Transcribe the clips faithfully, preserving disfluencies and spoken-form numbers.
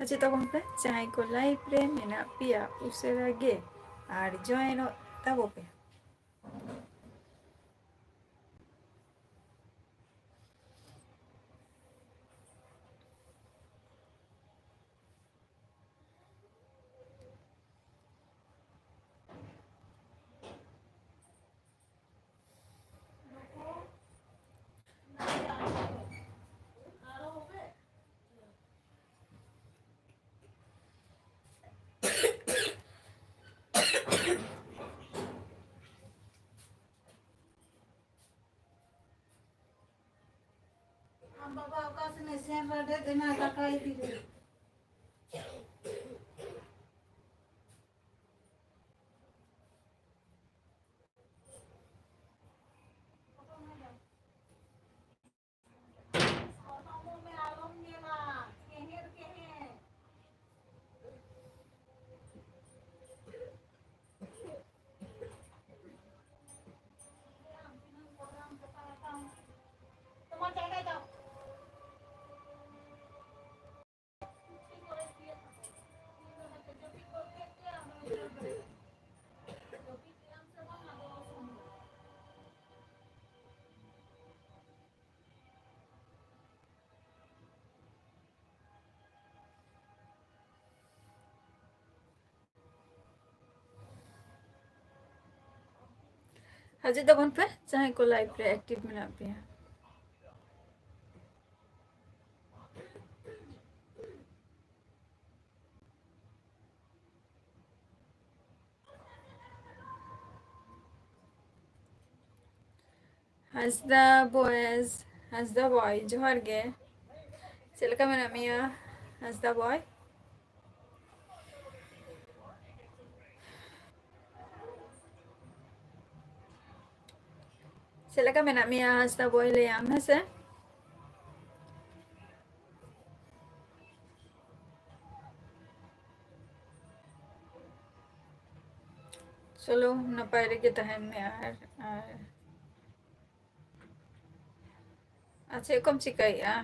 ᱟᱪᱪᱷᱟ, ᱛᱟᱵᱚᱱ ᱯᱮ ᱡᱟᱦᱟᱸᱭ ᱠᱚ live ᱨᱮ ᱢᱮᱱᱟᱜ ᱯᱮᱭᱟ, ᱩᱥᱟᱹᱨᱟ ᱜᱮ ᱟᱨ joinᱚᱜ ᱛᱟᱵᱚ ᱯᱮ᱾ ᱟᱢ ᱵᱟᱵᱟ ᱚᱠᱟ ᱥᱮᱱᱮ ᱥᱮᱱ ᱨᱮᱰᱮᱫ ᱮᱱᱟ ᱫᱟᱠᱟ ᱤᱫᱤ ᱨᱮ? ᱦᱚᱲᱢᱚ ᱢᱮ ᱟᱞᱚᱢ ᱧᱮᱞᱟ, ᱠᱮᱦᱮᱸᱨ ᱠᱮᱦᱮᱸᱨ᱾ ᱦᱤᱡᱩᱜ ᱛᱟᱵᱚᱱ ᱯᱮ, ᱡᱟᱦᱟᱸᱭ ᱠᱚ live ᱨᱮ active ᱢᱮᱱᱟᱜ ᱯᱮᱭᱟ᱾ ᱦᱟᱸᱥᱫᱟ boys, ᱦᱟᱸᱥᱫᱟ boy, ᱡᱚᱦᱟᱨ ᱜᱮ᱾ ᱪᱮᱫ ᱞᱮᱠᱟ ᱢᱮᱱᱟᱜ ᱢᱮᱭᱟ, ᱦᱟᱸᱥᱫᱟ boy? ᱪᱮᱫ ᱞᱮᱠᱟ ᱢᱮᱱᱟᱜ ᱢᱮᱭᱟ, ᱦᱟᱸᱥᱫᱟ boy, ᱞᱟᱹᱭᱟᱢ, ᱦᱮᱸ ᱥᱮ? ᱪᱚᱞᱚ, ᱱᱟᱯᱟᱭ ᱨᱮᱜᱮ ᱛᱟᱦᱮᱱ ᱢᱮ᱾ ᱟᱨ, ᱟᱨ, ᱟᱨ ᱪᱮᱫ ᱠᱚᱢ ᱪᱤᱠᱟᱹᱭᱮᱫᱼᱟ?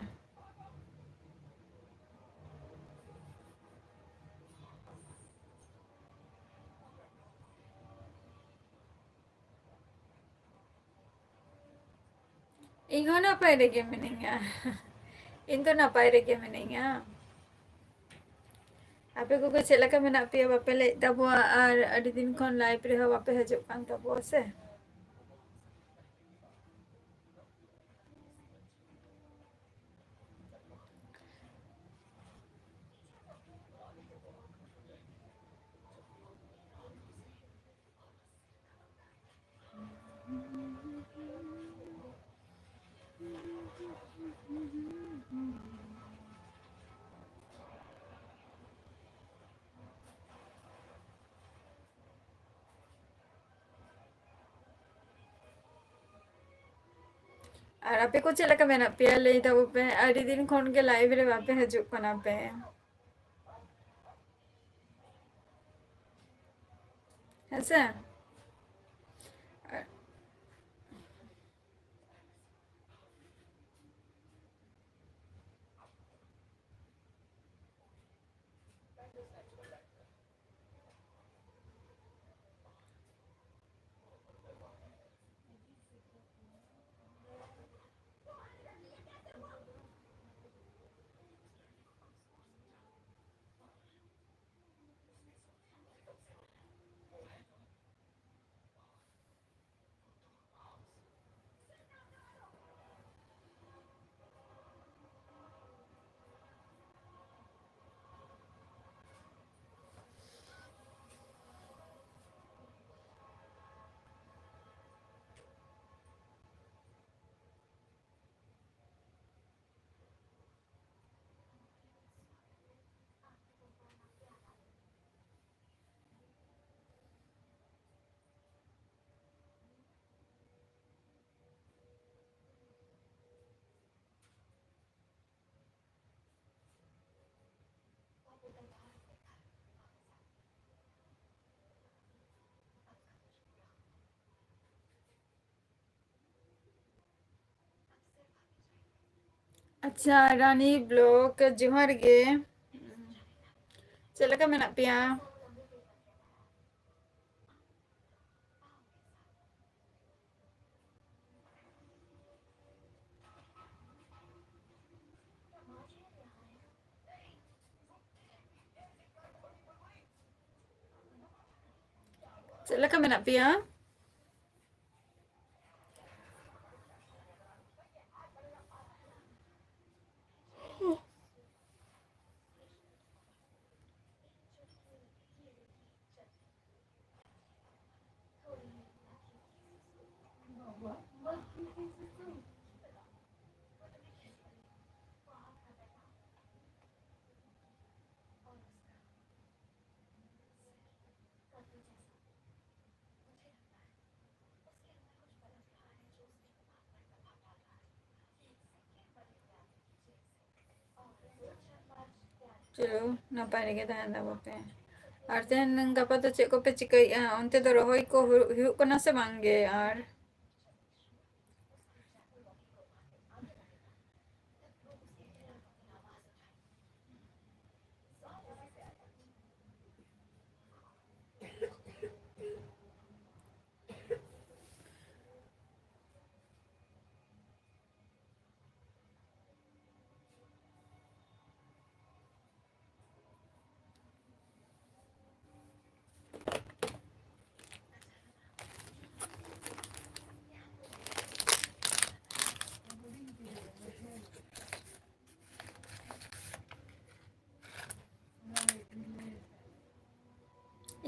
ᱤᱧ ᱦᱚᱸ ᱱᱟᱯᱟᱭ ᱨᱮᱜᱮ ᱢᱤᱱᱟᱹᱧᱟ᱾ ᱤᱧ ᱫᱚ ᱱᱟᱯᱟᱭ ᱨᱮᱜᱮ ᱢᱤᱱᱟᱹᱧᱟ᱾ ᱟᱯᱮ ᱠᱚᱜᱮ ᱪᱮᱫ ᱞᱮᱠᱟ ᱢᱮᱱᱟᱜ ᱯᱮᱭᱟ? ᱵᱟᱯᱮ ᱞᱟᱹᱭᱮᱫ ᱛᱟᱵᱚᱣᱟ, ᱟᱨ ᱟᱹᱰᱤ ᱫᱤᱱ ᱠᱷᱚᱱ live ᱨᱮᱦᱚᱸ ᱵᱟᱯᱮ ᱦᱤᱡᱩᱜ ᱠᱟᱱ ᱛᱟᱵᱚᱣᱟ ᱥᱮ᱾ ᱟᱨ ᱟᱯᱮ ᱠᱚ ᱪᱮᱫ ᱞᱮᱠᱟ ᱢᱮᱱᱟᱜ ᱯᱮᱭᱟ? ᱞᱟᱹᱭ ᱛᱟᱵᱚ ᱯᱮ, ᱟᱹᱰᱤ ᱫᱤᱱ ᱠᱷᱚᱱ ᱜᱮ live ᱨᱮ ᱵᱟᱯᱮ ᱦᱤᱡᱩᱜ ᱠᱟᱱᱟ ᱯᱮ᱾ ᱦᱮᱸ ᱥᱮ? ᱟᱪᱪᱷᱟ, ᱨᱟᱱᱤ ᱵᱞᱚᱠ, ᱡᱚᱦᱟᱨ ᱜᱮ᱾ ᱪᱮᱫ ᱞᱮᱠᱟ ᱢᱮᱱᱟᱜ ᱯᱮᱭᱟ? ᱪᱮᱫ ᱞᱮᱠᱟ ᱢᱮᱱᱟᱜ ᱯᱮᱭᱟ? ᱪᱚᱞᱚ, ᱱᱟᱯᱟᱭ ᱨᱮᱜᱮ ᱛᱟᱦᱮᱱ ᱛᱟᱵᱚ ᱯᱮ᱾ ᱟᱨ ᱛᱮᱦᱮᱧ ᱜᱟᱯᱟ ᱫᱚ ᱪᱮᱫ ᱠᱚᱯᱮ ᱪᱤᱠᱟᱹᱭᱮᱫᱼᱟ? ᱚᱱᱛᱮ ᱫᱚ ᱨᱚᱦᱚᱭ ᱠᱚ ᱦᱩᱭᱩᱜ, ᱦᱩᱭᱩᱜ ᱠᱟᱱᱟ ᱥᱮ ᱵᱟᱝ ᱜᱮ? ᱟᱨ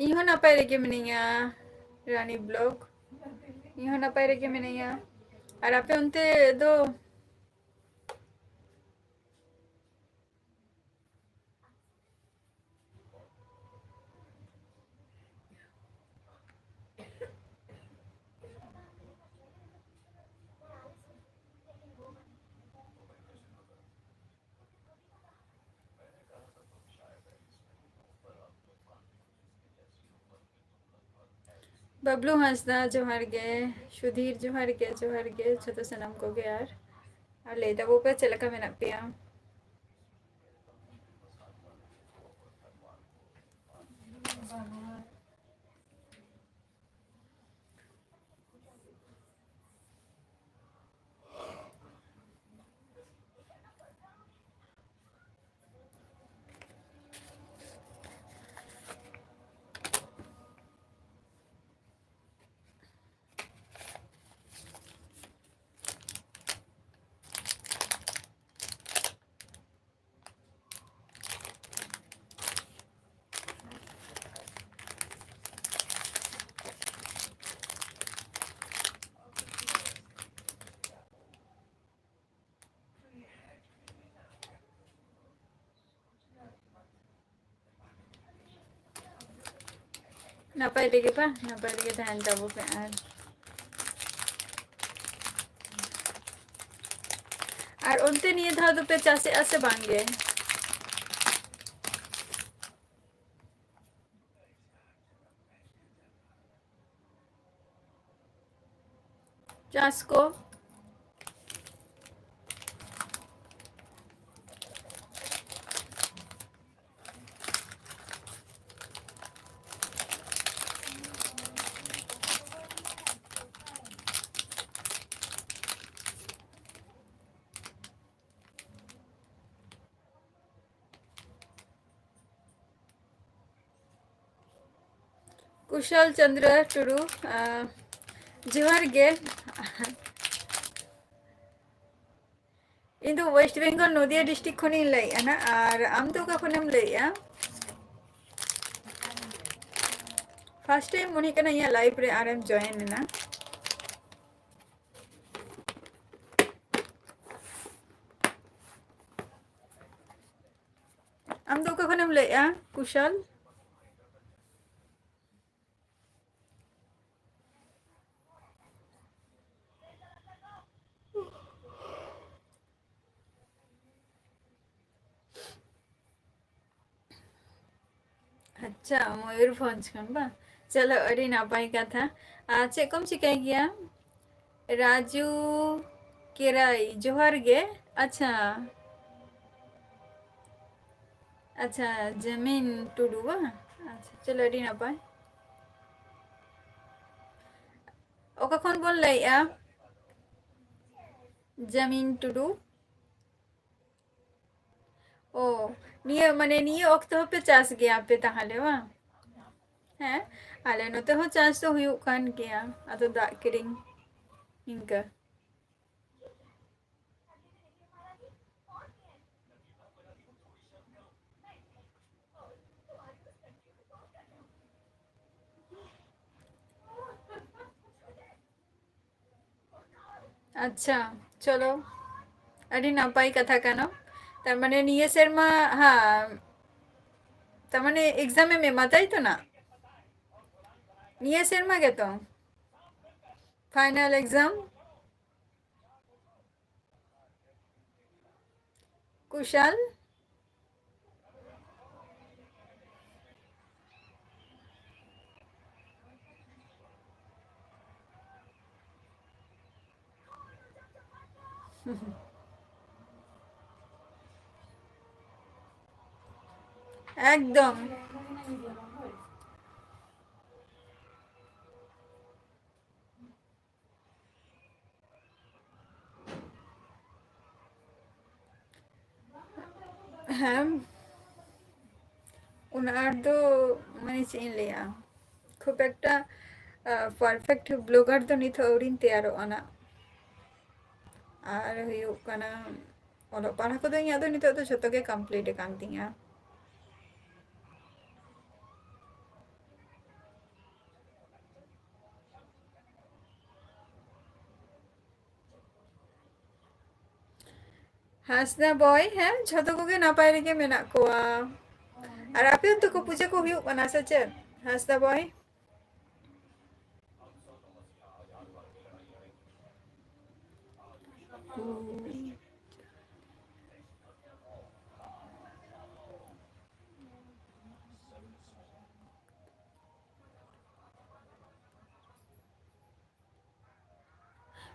ᱤᱧ ᱦᱚᱸ ᱱᱟᱯᱟᱭ ᱨᱮᱜᱮ ᱢᱤᱱᱟᱹᱧᱟ, ᱨᱟᱱᱤ ᱵᱞᱚᱜ᱾ ᱤᱧ ᱦᱚᱸ ᱱᱟᱯᱟᱭ ᱨᱮᱜᱮ ᱢᱤᱱᱟᱹᱧᱟ᱾ ᱟᱨ ᱟᱯᱮ ᱚᱱᱛᱮ ᱫᱚ? ᱵᱟᱵᱞᱩ ᱦᱟᱸᱥᱫᱟ, ᱡᱚᱦᱟᱨ ᱜᱮ᱾ ᱥᱩᱫᱷᱤᱨ, ᱡᱚᱦᱟᱨ ᱜᱮ, ᱡᱚᱦᱟᱨ ᱜᱮ, ᱡᱚᱛᱚ ᱥᱟᱱᱟᱢ ᱠᱚᱜᱮ᱾ ᱟᱨ, ᱟᱨ ᱞᱟᱹᱭ ᱛᱟᱵᱚ ᱯᱮ, ᱪᱮᱫ ᱞᱮᱠᱟ ᱢᱮᱱᱟᱜ ᱯᱮᱭᱟ? ᱱᱟᱯᱟᱭ ᱨᱮᱜᱮ ᱵᱟ, ᱱᱟᱯᱟᱭ ᱨᱮᱜᱮ ᱛᱟᱦᱮᱱ ᱛᱟᱵᱚ ᱯᱮ᱾ ᱟᱨ, ᱟᱨ ᱚᱱᱛᱮ ᱱᱤᱭᱟᱹ ᱫᱷᱟᱣ ᱫᱚᱯᱮ ᱪᱟᱥᱮᱜᱼᱟ ᱥᱮ ᱵᱟᱝ ᱜᱮ? ᱪᱟᱥ ᱠᱚ᱾ ᱠᱩᱥᱟᱞ ᱪᱚᱱᱫᱨᱚ ᱴᱩᱰᱩ, ᱟᱸ, ᱡᱚᱦᱟᱨ ᱜᱮ᱾ ᱤᱧ ᱫᱚ West Bengal, ᱱᱚᱫᱤᱭᱟ district ᱠᱷᱚᱱᱤᱧ ᱞᱟᱹᱭᱮᱫᱼᱟ ᱱᱟᱜ᱾ ᱟᱨ ᱟᱢ ᱫᱚ ᱚᱠᱟ ᱠᱷᱚᱱᱮᱢ ᱞᱟᱹᱭᱮᱫᱼᱟ? First time ᱢᱚᱱᱮ ᱦᱩᱭᱩᱜ ᱠᱟᱱᱟ ᱤᱧᱟᱹᱜ live ᱨᱮ ᱟᱨᱮᱢ join ᱮᱱᱟ᱾ ᱟᱢ ᱫᱚ ᱚᱠᱟ ᱠᱷᱚᱱᱮᱢ ᱞᱟᱹᱭᱮᱫᱼᱟ, ᱠᱩᱥᱟᱞ? ᱟᱪᱪᱷᱟ, ᱢᱚᱭᱩᱨᱵᱷᱚᱸᱡᱽ ᱠᱷᱚᱱ ᱵᱟᱝ? ᱪᱚᱞᱚ, ᱟᱹᱰᱤ ᱱᱟᱯᱟᱭ ᱠᱟᱛᱷᱟ᱾ ᱟᱨ ᱪᱮᱫ ᱠᱚᱢ ᱪᱤᱠᱟᱹᱭ ᱜᱮᱭᱟ? ᱨᱟᱡᱩ ᱠᱮᱨᱟᱭ, ᱡᱚᱦᱟᱨ ᱜᱮ᱾ ᱟᱪᱪᱷᱟ, ᱟᱪᱪᱷᱟ, ᱡᱟᱢᱤᱱ ᱴᱩᱰᱩ ᱵᱟᱝ? ᱟᱪᱪᱷᱟ, ᱪᱚᱞᱚ, ᱟᱹᱰᱤ ᱱᱟᱯᱟᱭ᱾ ᱚᱠᱟ ᱠᱷᱚᱱ ᱵᱚᱱ ᱞᱟᱹᱭᱮᱜᱼᱟ? ᱡᱟᱢᱤᱱ ᱴᱩᱰᱩ᱾ ᱚ, ᱱᱤᱭᱟᱹ, ᱢᱟᱱᱮ, ᱱᱤᱭᱟᱹ ᱚᱠᱛᱚ ᱦᱚᱸᱯᱮ ᱪᱟᱥ ᱜᱮᱭᱟ ᱯᱮ ᱛᱟᱦᱞᱮ ᱵᱟᱝ? ᱦᱮᱸ, ᱟᱞᱮ ᱱᱚᱛᱮ ᱦᱚᱸ ᱪᱟᱥ ᱫᱚ ᱦᱩᱭᱩᱜ ᱠᱟᱱ ᱜᱮᱭᱟ, ᱟᱫᱚ ᱫᱟᱜ ᱠᱤᱨᱤᱧ ᱤᱱᱠᱟᱹ᱾ ᱟᱪᱪᱷᱟ, ᱪᱚᱞᱚ, ᱟᱹᱰᱤ ᱱᱟᱯᱟᱭ ᱠᱟᱛᱷᱟ ᱠᱟᱱᱟ᱾ ᱛᱟᱨ ᱢᱟᱱᱮ ᱱᱤᱭᱟᱹ ᱥᱮᱨᱢᱟ, ᱦᱮᱸ, ᱛᱟᱨ ᱢᱟᱱᱮ exam ᱮᱢ ᱮᱢᱟ, ᱛᱟᱭ ᱛᱚ ᱱᱟ? ᱱᱤᱭᱟᱹ ᱥᱮᱨᱢᱟ ᱜᱮᱛᱚ final exam? ᱠᱩᱥᱟᱞ? ᱮᱠᱫᱚᱢ᱾ ᱦᱮᱸ, ᱚᱱᱟ ᱟᱨ ᱫᱚ ᱢᱟᱱᱮ ᱪᱮᱫ ᱤᱧ ᱞᱟᱹᱭᱟ, ᱠᱷᱩᱵ ᱮᱠᱴᱟ, ᱟ, perfect blogger ᱫᱚ ᱱᱤᱛ ᱦᱚᱸ ᱟᱹᱣᱨᱤᱧ ᱛᱮᱭᱟᱨᱚᱜᱼᱟ ᱱᱟᱜ᱾ ᱟᱨ ᱦᱩᱭᱩᱜ ᱠᱟᱱᱟ, ᱚᱞᱚᱜ ᱯᱟᱲᱦᱟᱜ ᱠᱚᱫᱚ ᱤᱧᱟᱹᱜ ᱫᱚ ᱱᱤᱛᱚᱜ ᱫᱚ ᱡᱷᱚᱛᱚ ᱜᱮ complete ᱟᱠᱟᱱ ᱛᱤᱧᱟ᱾ ᱦᱟᱸᱥᱫᱟ ᱵᱚᱭ, ᱦᱮᱸ, ᱡᱷᱚᱛᱚ ᱠᱚᱜᱮ ᱱᱟᱯᱟᱭ ᱨᱮᱜᱮ ᱢᱮᱱᱟᱜ ᱠᱚᱣᱟ᱾ ᱟᱨ ᱟᱯᱮ ᱚᱱᱛᱮ ᱠᱚ ᱯᱩᱡᱟᱹ ᱠᱚ ᱦᱩᱭᱩᱜ ᱠᱟᱱᱟ ᱥᱮ ᱪᱮᱫ, ᱦᱟᱸᱥᱫᱟ ᱵᱚᱭ?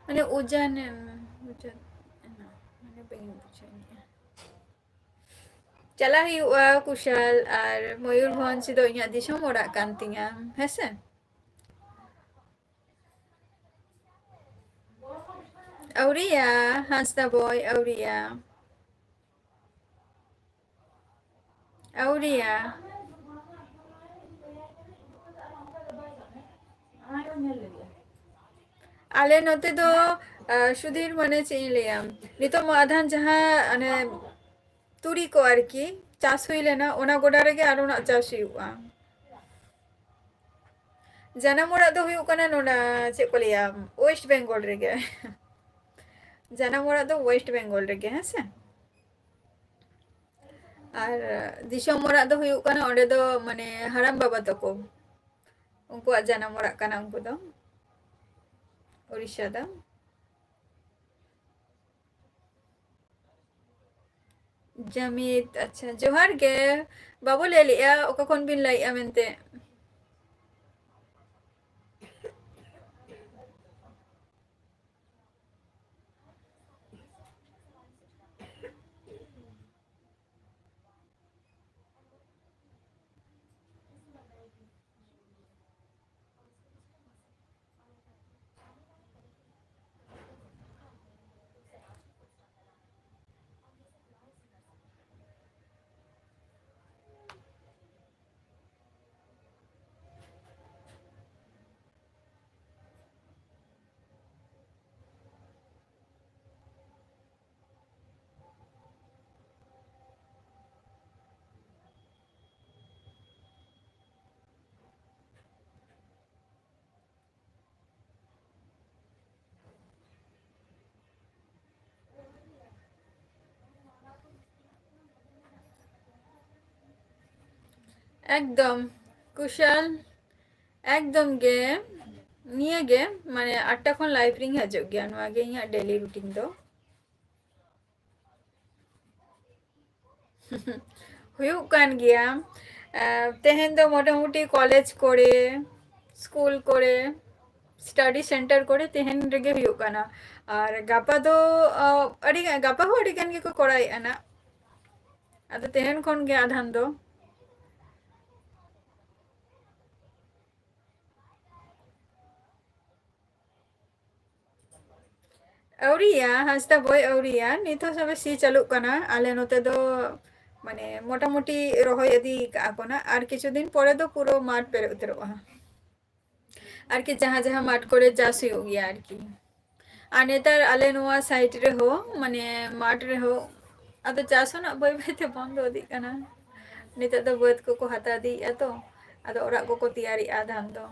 ᱢᱟᱱᱮ ᱳᱡᱟᱱ ᱮᱢ, ᱳᱡᱟᱱ ᱮᱢ, ᱢᱟᱱᱮ ᱵᱟᱹᱧ ᱵᱩᱡᱷᱟᱹᱣ ᱞᱮᱜᱼᱟ᱾ ᱪᱟᱞᱟᱜ ᱦᱩᱭᱩᱜᱼᱟ ᱠᱩᱥᱟᱞ, ᱟᱨ ᱢᱚᱭᱩᱨᱵᱷᱚᱸᱡᱽ ᱫᱚ ᱤᱧᱟᱹᱜ ᱫᱤᱥᱚᱢ ᱚᱲᱟᱜ ᱠᱟᱱ ᱛᱤᱧᱟ, ᱦᱮᱸᱥᱮ? ᱟᱹᱣᱨᱤᱭᱟ, ᱦᱟᱸᱥᱫᱟ ᱵᱚᱭ, ᱟᱹᱣᱨᱤᱭᱟ᱾ ᱟᱹᱣᱨᱤᱭᱟ᱾ ᱟᱞᱮ ᱱᱚᱛᱮ ᱫᱚ, ᱟ, ᱥᱩᱫᱷᱤᱨ, ᱢᱟᱱᱮ ᱪᱮᱫ ᱤᱧ ᱞᱟᱹᱭᱟ, ᱱᱤᱛᱚᱜ ᱢᱟ ᱟᱫᱷᱟᱱ ᱡᱟᱦᱟᱸ ᱚᱱᱮ ᱛᱩᱲᱤ ᱠᱚ ᱟᱨᱠᱤ ᱪᱟᱥ ᱦᱩᱭ ᱞᱮᱱᱟ, ᱚᱱᱟ ᱜᱚᱰᱟ ᱨᱮᱜᱮ ᱟᱨᱚ ᱱᱟᱜ ᱪᱟᱥ ᱦᱩᱭᱩᱜᱼᱟ᱾ ᱡᱟᱱᱟᱢ ᱚᱲᱟᱜ ᱫᱚ ᱦᱩᱭᱩᱜ ᱠᱟᱱᱟ ᱱᱚᱰᱮ, ᱪᱮᱫ ᱠᱚ ᱞᱟᱹᱭᱟ, West Bengal ᱨᱮᱜᱮ᱾ ᱡᱟᱱᱟᱢ ᱚᱲᱟᱜ ᱫᱚ West Bengal ᱨᱮᱜᱮ, ᱦᱮᱸ ᱥᱮ? ᱟᱨ ᱫᱤᱥᱚᱢ ᱚᱲᱟᱜ ᱫᱚ ᱦᱩᱭᱩᱜ ᱠᱟᱱᱟ ᱚᱸᱰᱮ ᱫᱚ, ᱢᱟᱱᱮ, ᱦᱟᱲᱟᱢ ᱵᱟᱵᱟ ᱛᱟᱠᱚ, ᱩᱱᱠᱩᱣᱟᱜ ᱡᱟᱱᱟᱢ ᱚᱲᱟᱜ ᱠᱟᱱᱟ ᱩᱱᱠᱩ ᱫᱚ, ᱩᱲᱤᱥᱥᱟ ᱫᱚ᱾ ᱡᱟᱢᱤᱫ, ᱟᱪᱪᱷᱟ, ᱡᱚᱦᱟᱨ ᱜᱮ᱾ ᱵᱟᱵᱚ ᱞᱟᱹᱭ ᱞᱮᱜᱼᱟ ᱚᱠᱟ ᱠᱷᱚᱱ ᱵᱤᱱ ᱞᱟᱹᱭᱮᱜᱼᱟ ᱢᱮᱱᱛᱮ᱾ ᱮᱠᱫᱚᱢ, ᱠᱩᱥᱟᱞ, ᱮᱠᱫᱚᱢ ᱜᱮ᱾ ᱱᱤᱭᱟᱹ ᱜᱮ, ᱢᱟᱱᱮ, ᱟᱴᱴᱟ ᱠᱷᱚᱱ live ᱨᱤᱧ ᱦᱤᱡᱩᱜ ᱜᱮᱭᱟ, ᱱᱚᱣᱟ ᱜᱮ ᱤᱧᱟᱹᱜ daily routine ᱫᱚ᱾ ᱦᱩᱭᱩᱜ ᱠᱟᱱ ᱜᱮᱭᱟ᱾ ᱟᱨ ᱛᱮᱦᱮᱧ ᱫᱚ ᱢᱚᱴᱟᱢᱩᱴᱤ ᱠᱚᱞᱮᱡᱽ ᱠᱚᱨᱮ, ᱥᱠᱩᱞ ᱠᱚᱨᱮ, study center ᱠᱚᱨᱮ ᱛᱮᱦᱮᱧ ᱨᱮᱜᱮ ᱦᱩᱭᱩᱜ ᱠᱟᱱᱟ᱾ ᱟᱨ ᱜᱟᱯᱟ ᱫᱚ, ᱟ, ᱟᱹᱰᱤ ᱜᱟᱱ, ᱜᱟᱯᱟ ᱦᱚᱸ ᱟᱹᱰᱤ ᱜᱟᱱ ᱜᱮᱠᱚ ᱠᱚᱨᱟᱣᱮᱫᱼᱟ ᱱᱟᱜ᱾ ᱟᱫᱚ ᱛᱮᱦᱮᱧ ᱠᱷᱚᱱ ᱜᱮ ᱟᱫᱷᱟᱱ ᱫᱚ᱾ ᱟᱹᱣᱨᱤᱭᱟ, ᱦᱟᱸᱥᱫᱟ ᱵᱚᱭ, ᱟᱹᱣᱨᱤᱭᱟ᱾ ᱱᱤᱛ ᱦᱚᱸ ᱥᱚᱵᱮ ᱥᱤ ᱪᱟᱹᱞᱩᱜ ᱠᱟᱱᱟ᱾ ᱟᱞᱮ ᱱᱚᱛᱮ ᱫᱚ, ᱢᱟᱱᱮ, ᱢᱚᱴᱟᱢᱩᱴᱤ ᱨᱚᱦᱚᱭ ᱤᱫᱤ ᱠᱟᱜᱼᱟ ᱠᱚ ᱱᱟᱜ᱾ ᱟᱨ ᱠᱤᱪᱷᱩ ᱫᱤᱱ ᱯᱚᱨᱮ ᱫᱚ ᱯᱩᱨᱟᱹ ᱢᱟᱴᱷ ᱯᱮᱨᱮᱡ ᱩᱛᱟᱹᱨᱚᱜᱼᱟ᱾ ᱟᱨᱠᱤ ᱡᱟᱦᱟᱸ ᱡᱟᱦᱟᱸ ᱢᱟᱴᱷ ᱠᱚᱨᱮ ᱪᱟᱥ ᱦᱩᱭᱩᱜ ᱜᱮᱭᱟ ᱟᱨᱠᱤ᱾ ᱟᱨ ᱱᱮᱛᱟᱨ ᱟᱞᱮ ᱱᱚᱣᱟ side ᱨᱮᱦᱚᱸ, ᱢᱟᱱᱮ, ᱢᱟᱴᱷ ᱨᱮᱦᱚᱸ ᱟᱫᱚ ᱪᱟᱥ ᱦᱚᱸ ᱱᱟᱜ ᱵᱟᱹᱭ ᱵᱟᱹᱭ ᱛᱮ ᱵᱚᱱᱫᱚ ᱤᱫᱤᱜ ᱠᱟᱱᱟ᱾ ᱱᱤᱛᱚᱜ ᱫᱚ ᱵᱟᱹᱫᱽ ᱠᱚᱠᱚ ᱦᱟᱛᱟᱣ ᱤᱫᱤᱭᱮᱫᱼᱟ ᱛᱚ, ᱟᱫᱚ ᱚᱲᱟᱜ ᱠᱚᱠᱚ ᱛᱮᱭᱟᱨᱮᱜᱼᱟ ᱫᱷᱟᱱ ᱫᱚ᱾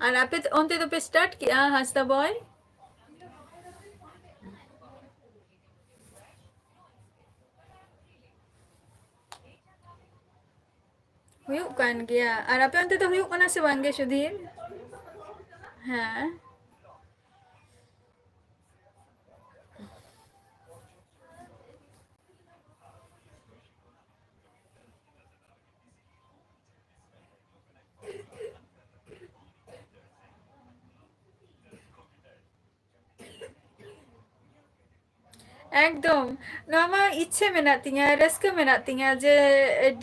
ᱟᱨ ᱟᱯᱮ ᱚᱱᱛᱮ ᱫᱚᱯᱮ start ᱠᱮᱜᱼᱟ, ᱦᱟᱸᱥᱫᱟ ᱵᱚᱭ? ᱠᱟᱱ ᱜᱮᱭᱟ᱾ ᱟᱨ ᱟᱯᱮ ᱚᱱᱛᱮ ᱫᱚ ᱦᱩᱭᱩᱜ ᱠᱟᱱᱟ ᱥᱮ ᱵᱟᱝ ᱜᱮ, ᱥᱩᱫᱷᱤᱨ? ᱦᱮᱸ᱾ ᱮᱠᱫᱚᱢ, ᱱᱚᱣᱟ ᱢᱟ ᱤᱪᱪᱷᱟᱹ ᱢᱮᱱᱟᱜ ᱛᱤᱧᱟᱹ, ᱨᱟᱹᱥᱠᱟᱹ ᱢᱮᱱᱟᱜ ᱛᱤᱧᱟᱹ ᱡᱮ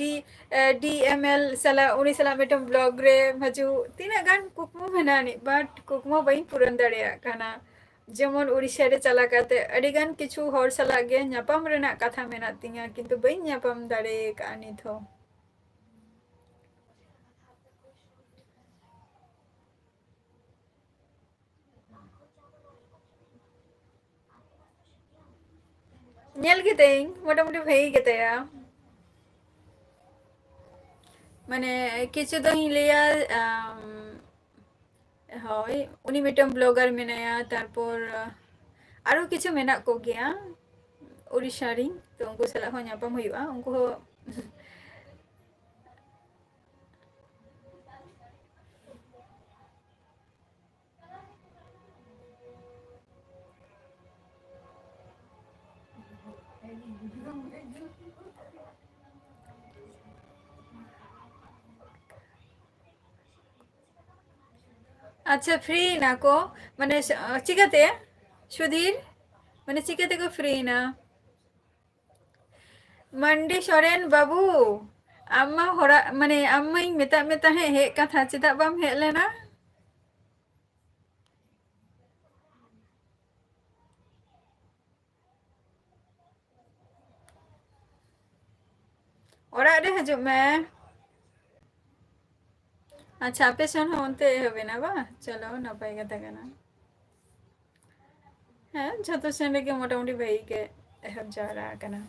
ᱰᱤ, ᱮ, ᱰᱤ ᱮᱢ ᱮᱞ ᱥᱟᱞᱟᱜ, ᱩᱱᱤ ᱥᱟᱞᱟᱜ ᱢᱤᱫᱴᱟᱝ vlog ᱨᱮ ᱦᱤᱡᱩᱜ, ᱛᱤᱱᱟᱹᱜ ᱜᱟᱱ ᱠᱩᱠᱢᱩ ᱢᱮᱱᱟᱜ ᱟᱹᱱᱤᱡ, but ᱠᱩᱠᱢᱩ ᱵᱟᱹᱧ ᱯᱩᱨᱚᱱ ᱫᱟᱲᱮᱭᱟᱜ ᱠᱟᱱᱟ᱾ ᱡᱮᱢᱚᱱ ᱩᱲᱤᱥᱥᱟ ᱨᱮ ᱪᱟᱞᱟᱣ ᱠᱟᱛᱮ ᱟᱹᱰᱤ ᱜᱟᱱ ᱠᱤᱪᱷᱩ ᱦᱚᱲ ᱥᱟᱞᱟᱜ ᱜᱮ ᱧᱟᱯᱟᱢ ᱨᱮᱱᱟᱜ ᱠᱟᱛᱷᱟ ᱢᱮᱱᱟᱜ ᱛᱤᱧᱟᱹ, ᱠᱤᱱᱛᱩ ᱵᱟᱹᱧ ᱧᱟᱯᱟᱢ ᱫᱟᱲᱮ ᱟᱠᱟᱫᱼᱟ ᱱᱤᱛ ᱦᱚᱸ᱾ ᱧᱮᱞ ᱠᱤᱫᱟᱹᱧ, ᱢᱚᱴᱟᱢᱩᱴᱤ ᱵᱷᱟᱹᱜᱤ ᱜᱮᱛᱟᱭᱟ᱾ ᱢᱟᱱᱮ, ᱠᱤᱪᱷᱩ ᱫᱚᱧ ᱞᱟᱹᱭᱟ, ᱟᱢ, ᱦᱳᱭ, ᱩᱱᱤ ᱢᱤᱫᱴᱟᱝ vlogger ᱢᱮᱱᱟᱭᱟ, ᱛᱟᱨᱯᱚᱨ, ᱟᱨᱚ ᱠᱤᱪᱷᱩ ᱢᱮᱱᱟᱜ ᱠᱚᱜᱮᱭᱟ ᱩᱲᱤᱥᱥᱟ ᱨᱤᱱ, ᱛᱚ ᱩᱱᱠᱩ ᱥᱟᱞᱟᱜ ᱦᱚᱸ ᱧᱟᱯᱟᱢ ᱦᱩᱭᱩᱜᱼᱟ᱾ ᱩᱱᱠᱩ ᱦᱚᱸ ᱟᱪᱪᱷᱟ, free ᱮᱱᱟ ᱠᱚ, ᱢᱟᱱᱮ, ᱪᱤᱠᱟᱹᱛᱮ, ᱥᱩᱫᱷᱤᱨ? ᱢᱟᱱᱮ, ᱪᱤᱠᱟᱹ ᱛᱮᱠᱚ free ᱮᱱᱟ? ᱢᱟᱱᱰᱤ ᱥᱚᱨᱮᱱ ᱵᱟᱹᱵᱩ, ᱟᱢ ᱢᱟ ᱦᱚᱲᱟᱜ, ᱢᱟᱱᱮ, ᱟᱢ ᱢᱟᱧ ᱢᱮᱛᱟᱜ ᱢᱮ ᱛᱟᱦᱮᱸᱫ ᱦᱮᱡ ᱠᱟᱛᱷᱟ, ᱪᱮᱫᱟᱜ ᱵᱟᱢ ᱦᱮᱡ ᱞᱮᱱᱟ? ᱚᱲᱟᱜ ᱨᱮ ᱦᱤᱡᱩᱜ ᱢᱮ᱾ ᱟᱪᱪᱷᱟ, ᱟᱯᱮ ᱥᱮᱱ ᱦᱚᱸ ᱚᱱᱛᱮ ᱮᱦᱚᱵ ᱮᱱᱟ ᱵᱟᱝ? ᱪᱚᱞᱚ, ᱱᱟᱯᱟᱭ ᱠᱟᱛᱷᱟ ᱠᱟᱱᱟ᱾ ᱦᱮᱸ, ᱡᱷᱚᱛᱚ ᱥᱮᱱ ᱨᱮᱜᱮ ᱢᱚᱴᱟᱢᱩᱴᱤ ᱵᱷᱟᱹᱜᱤ ᱜᱮ ᱮᱦᱚᱵ ᱡᱟᱣᱨᱟ ᱟᱠᱟᱱᱟ᱾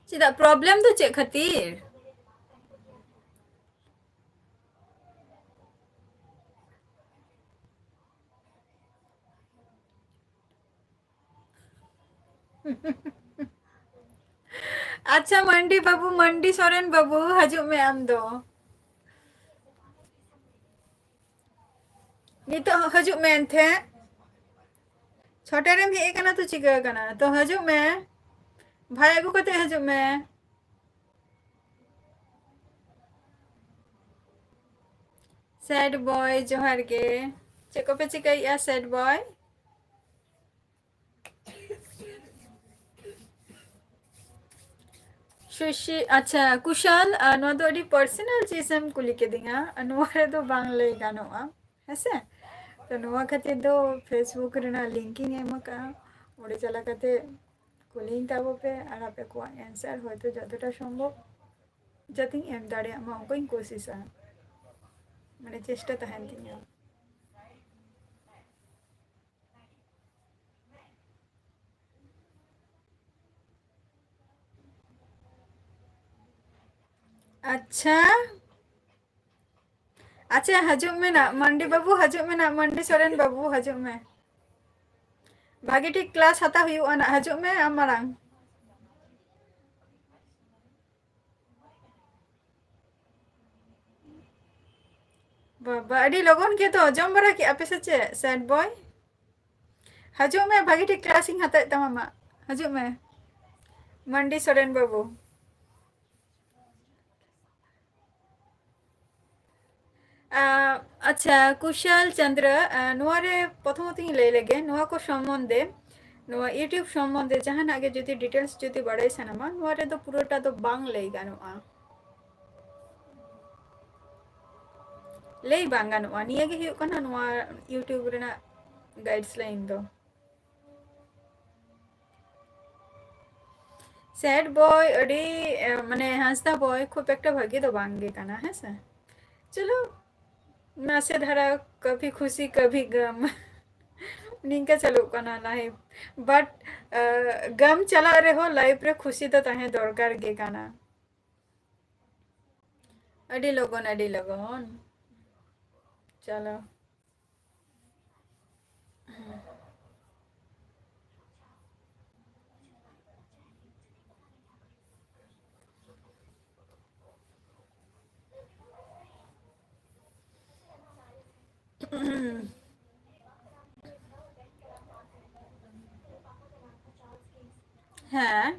ᱪᱮᱫᱟᱜ, problem ᱫᱚ ᱪᱮᱫ ᱠᱷᱟᱹᱛᱤᱨ? ᱟᱪᱪᱷᱟ, ᱢᱟᱱᱰᱤ ᱵᱟᱹᱵᱩ, ᱢᱟᱱᱰᱤ ᱥᱚᱨᱮᱱ ᱵᱟᱹᱵᱩ, ᱦᱤᱡᱩᱜ ᱢᱮ ᱟᱢ ᱫᱚ᱾ ᱱᱤᱛᱚᱜ ᱦᱤᱡᱩᱜ ᱢᱮ ᱮᱱᱛᱮ᱾ ᱪᱷᱚᱴᱟ ᱨᱮᱢ ᱦᱮᱡ ᱟᱠᱟᱱᱟ ᱛᱚ ᱪᱤᱠᱟᱹ ᱟᱠᱟᱱᱟ? ᱛᱚ ᱦᱤᱡᱩᱜ ᱢᱮ, ᱵᱷᱟᱭ ᱟᱹᱜᱩ ᱠᱟᱛᱮ ᱦᱤᱡᱩᱜ ᱢᱮ᱾ Sad boy, ᱡᱚᱦᱟᱨ ᱜᱮ᱾ ᱪᱮᱫ ᱠᱚᱯᱮ ᱪᱤᱠᱟᱹᱭᱮᱫᱼᱟ sad boy? ᱥᱩᱥᱤ, ᱟᱪᱪᱷᱟ, ᱠᱩᱥᱟᱞ, ᱟᱨ ᱱᱚᱣᱟ ᱫᱚ ᱟᱹᱰᱤ personal ᱪᱤᱡᱽ ᱮᱢ ᱠᱩᱞᱤ ᱠᱤᱫᱤᱧᱟ, ᱟᱨ ᱱᱚᱣᱟ ᱨᱮᱫᱚ ᱵᱟᱝ ᱞᱟᱹᱭ ᱜᱟᱱᱚᱜᱼᱟ, ᱦᱮᱸᱥᱮ? ᱛᱚ ᱱᱚᱣᱟ ᱠᱷᱟᱹᱛᱤᱨ ᱫᱚ Facebook ᱨᱮᱱᱟᱜ link ᱤᱧ ᱮᱢ ᱟᱠᱟᱫᱼᱟ, ᱚᱸᱰᱮ ᱪᱟᱞᱟᱣ ᱠᱟᱛᱮ ᱠᱩᱞᱤᱧ ᱛᱟᱵᱚ ᱯᱮ, ᱟᱨ ᱟᱯᱮ ᱠᱚᱣᱟᱜ answer ᱦᱚᱭᱛᱳ ᱡᱚᱛᱚᱴᱟ ᱥᱚᱢᱵᱷᱚᱵ ᱡᱟᱛᱮᱧ ᱮᱢ ᱫᱟᱲᱮᱭᱟᱜ ᱢᱟ, ᱚᱱᱠᱟᱧ ᱠᱳᱥᱤᱥᱟ, ᱢᱟᱱᱮ ᱪᱮᱥᱴᱟ ᱛᱟᱦᱮᱱ ᱛᱤᱧᱟᱹ᱾ ᱟᱪᱪᱷᱟ, ᱟᱪᱪᱷᱟ, ᱦᱤᱡᱩᱜ ᱢᱮ ᱱᱟᱜ, ᱢᱟᱱᱰᱤ ᱵᱟᱹᱵᱩ, ᱦᱤᱡᱩᱜ ᱢᱮ ᱱᱟᱜ, ᱢᱟᱱᱰᱤ ᱥᱚᱨᱮᱱ ᱵᱟᱹᱵᱩ, ᱦᱤᱡᱩᱜ ᱢᱮ᱾ ᱵᱷᱟᱜᱮ ᱴᱷᱤᱠ class ᱦᱟᱛᱟᱣ ᱦᱩᱭᱩᱜᱼᱟ ᱱᱟᱜ, ᱦᱤᱡᱩᱜ ᱢᱮ ᱟᱢ ᱢᱟᱲᱟᱝ᱾ ᱵᱟᱵᱟ, ᱟᱹᱰᱤ ᱞᱚᱜᱚᱱ ᱜᱮ ᱫᱚ᱾ ᱡᱚᱢ ᱵᱟᱲᱟ ᱠᱮᱜᱼᱟ ᱯᱮ ᱥᱮ ᱪᱮᱫ, sad boy? ᱦᱤᱡᱩᱜ ᱢᱮ, ᱵᱷᱟᱜᱮ ᱴᱷᱤᱠ class ᱤᱧ ᱦᱟᱛᱟᱣᱮᱫ ᱛᱟᱢᱟ ᱢᱟ᱾ ᱦᱤᱡᱩᱜ ᱢᱮ, ᱢᱟᱱᱰᱤ ᱥᱚᱨᱮᱱ ᱵᱟᱹᱵᱩ᱾ ᱟᱸ, ᱟᱪᱪᱷᱟ, ᱠᱩᱥᱟᱞ ᱪᱚᱱᱫᱨᱚ, ᱟᱸ, ᱱᱚᱣᱟ ᱨᱮ ᱯᱨᱚᱛᱷᱚᱢᱚᱛᱚᱧ ᱞᱟᱹᱭ ᱞᱮᱜᱮ, ᱱᱚᱣᱟ ᱠᱚ ᱥᱚᱢᱵᱚᱱᱫᱷᱮ, ᱱᱚᱣᱟ YouTube ᱥᱚᱢᱵᱚᱱᱫᱷᱮ ᱡᱟᱦᱟᱱᱟᱜ ᱜᱮ ᱡᱩᱫᱤ details ᱡᱩᱫᱤ ᱵᱟᱲᱟᱭ ᱥᱟᱱᱟᱢᱟ, ᱱᱚᱣᱟ ᱨᱮᱫᱚ ᱯᱩᱨᱟᱹᱴᱟ ᱫᱚ ᱵᱟᱝ ᱞᱟᱹᱭ ᱜᱟᱱᱚᱜᱼᱟ, ᱞᱟᱹᱭ ᱵᱟᱝ ᱜᱟᱱᱚᱜᱼᱟ᱾ ᱱᱤᱭᱟᱹ ᱜᱮ ᱦᱩᱭᱩᱜ ᱠᱟᱱᱟ ᱱᱚᱣᱟ YouTube ᱨᱮᱱᱟᱜ guideline ᱫᱚ᱾ Sad boy ᱟᱹᱰᱤ, ᱮ, ᱢᱟᱱᱮ ᱦᱟᱸᱥᱫᱟ boy ᱠᱷᱩᱵ ᱮᱠᱴᱟ ᱵᱷᱟᱹᱜᱤ ᱫᱚ ᱵᱟᱝ ᱜᱮ ᱠᱟᱱᱟ, ᱦᱮᱸ ᱥᱮ? ᱪᱚᱞᱚ, ᱱᱟᱥᱮ ᱫᱷᱟᱨᱟ ᱠᱟᱵᱷᱤ ᱠᱷᱩᱥᱤ ᱠᱟᱵᱷᱤ ᱜᱟᱢ᱾ ᱱᱤᱝᱠᱟᱹ ᱪᱟᱹᱞᱩᱜ ᱠᱟᱱᱟ life᱾ But ᱜᱟᱢ ᱪᱟᱞᱟᱜ ᱨᱮᱦᱚᱸ life ᱨᱮ ᱠᱷᱩᱥᱤ ᱫᱚ ᱛᱟᱦᱮᱸ ᱫᱚᱨᱠᱟᱨ ᱜᱮ ᱠᱟᱱᱟ᱾ ᱟᱹᱰᱤ ᱞᱚᱜᱚᱱ, ᱟᱹᱰᱤ ᱞᱚᱜᱚᱱ᱾ ᱪᱚᱞᱚ᱾ ᱦᱮᱸ᱾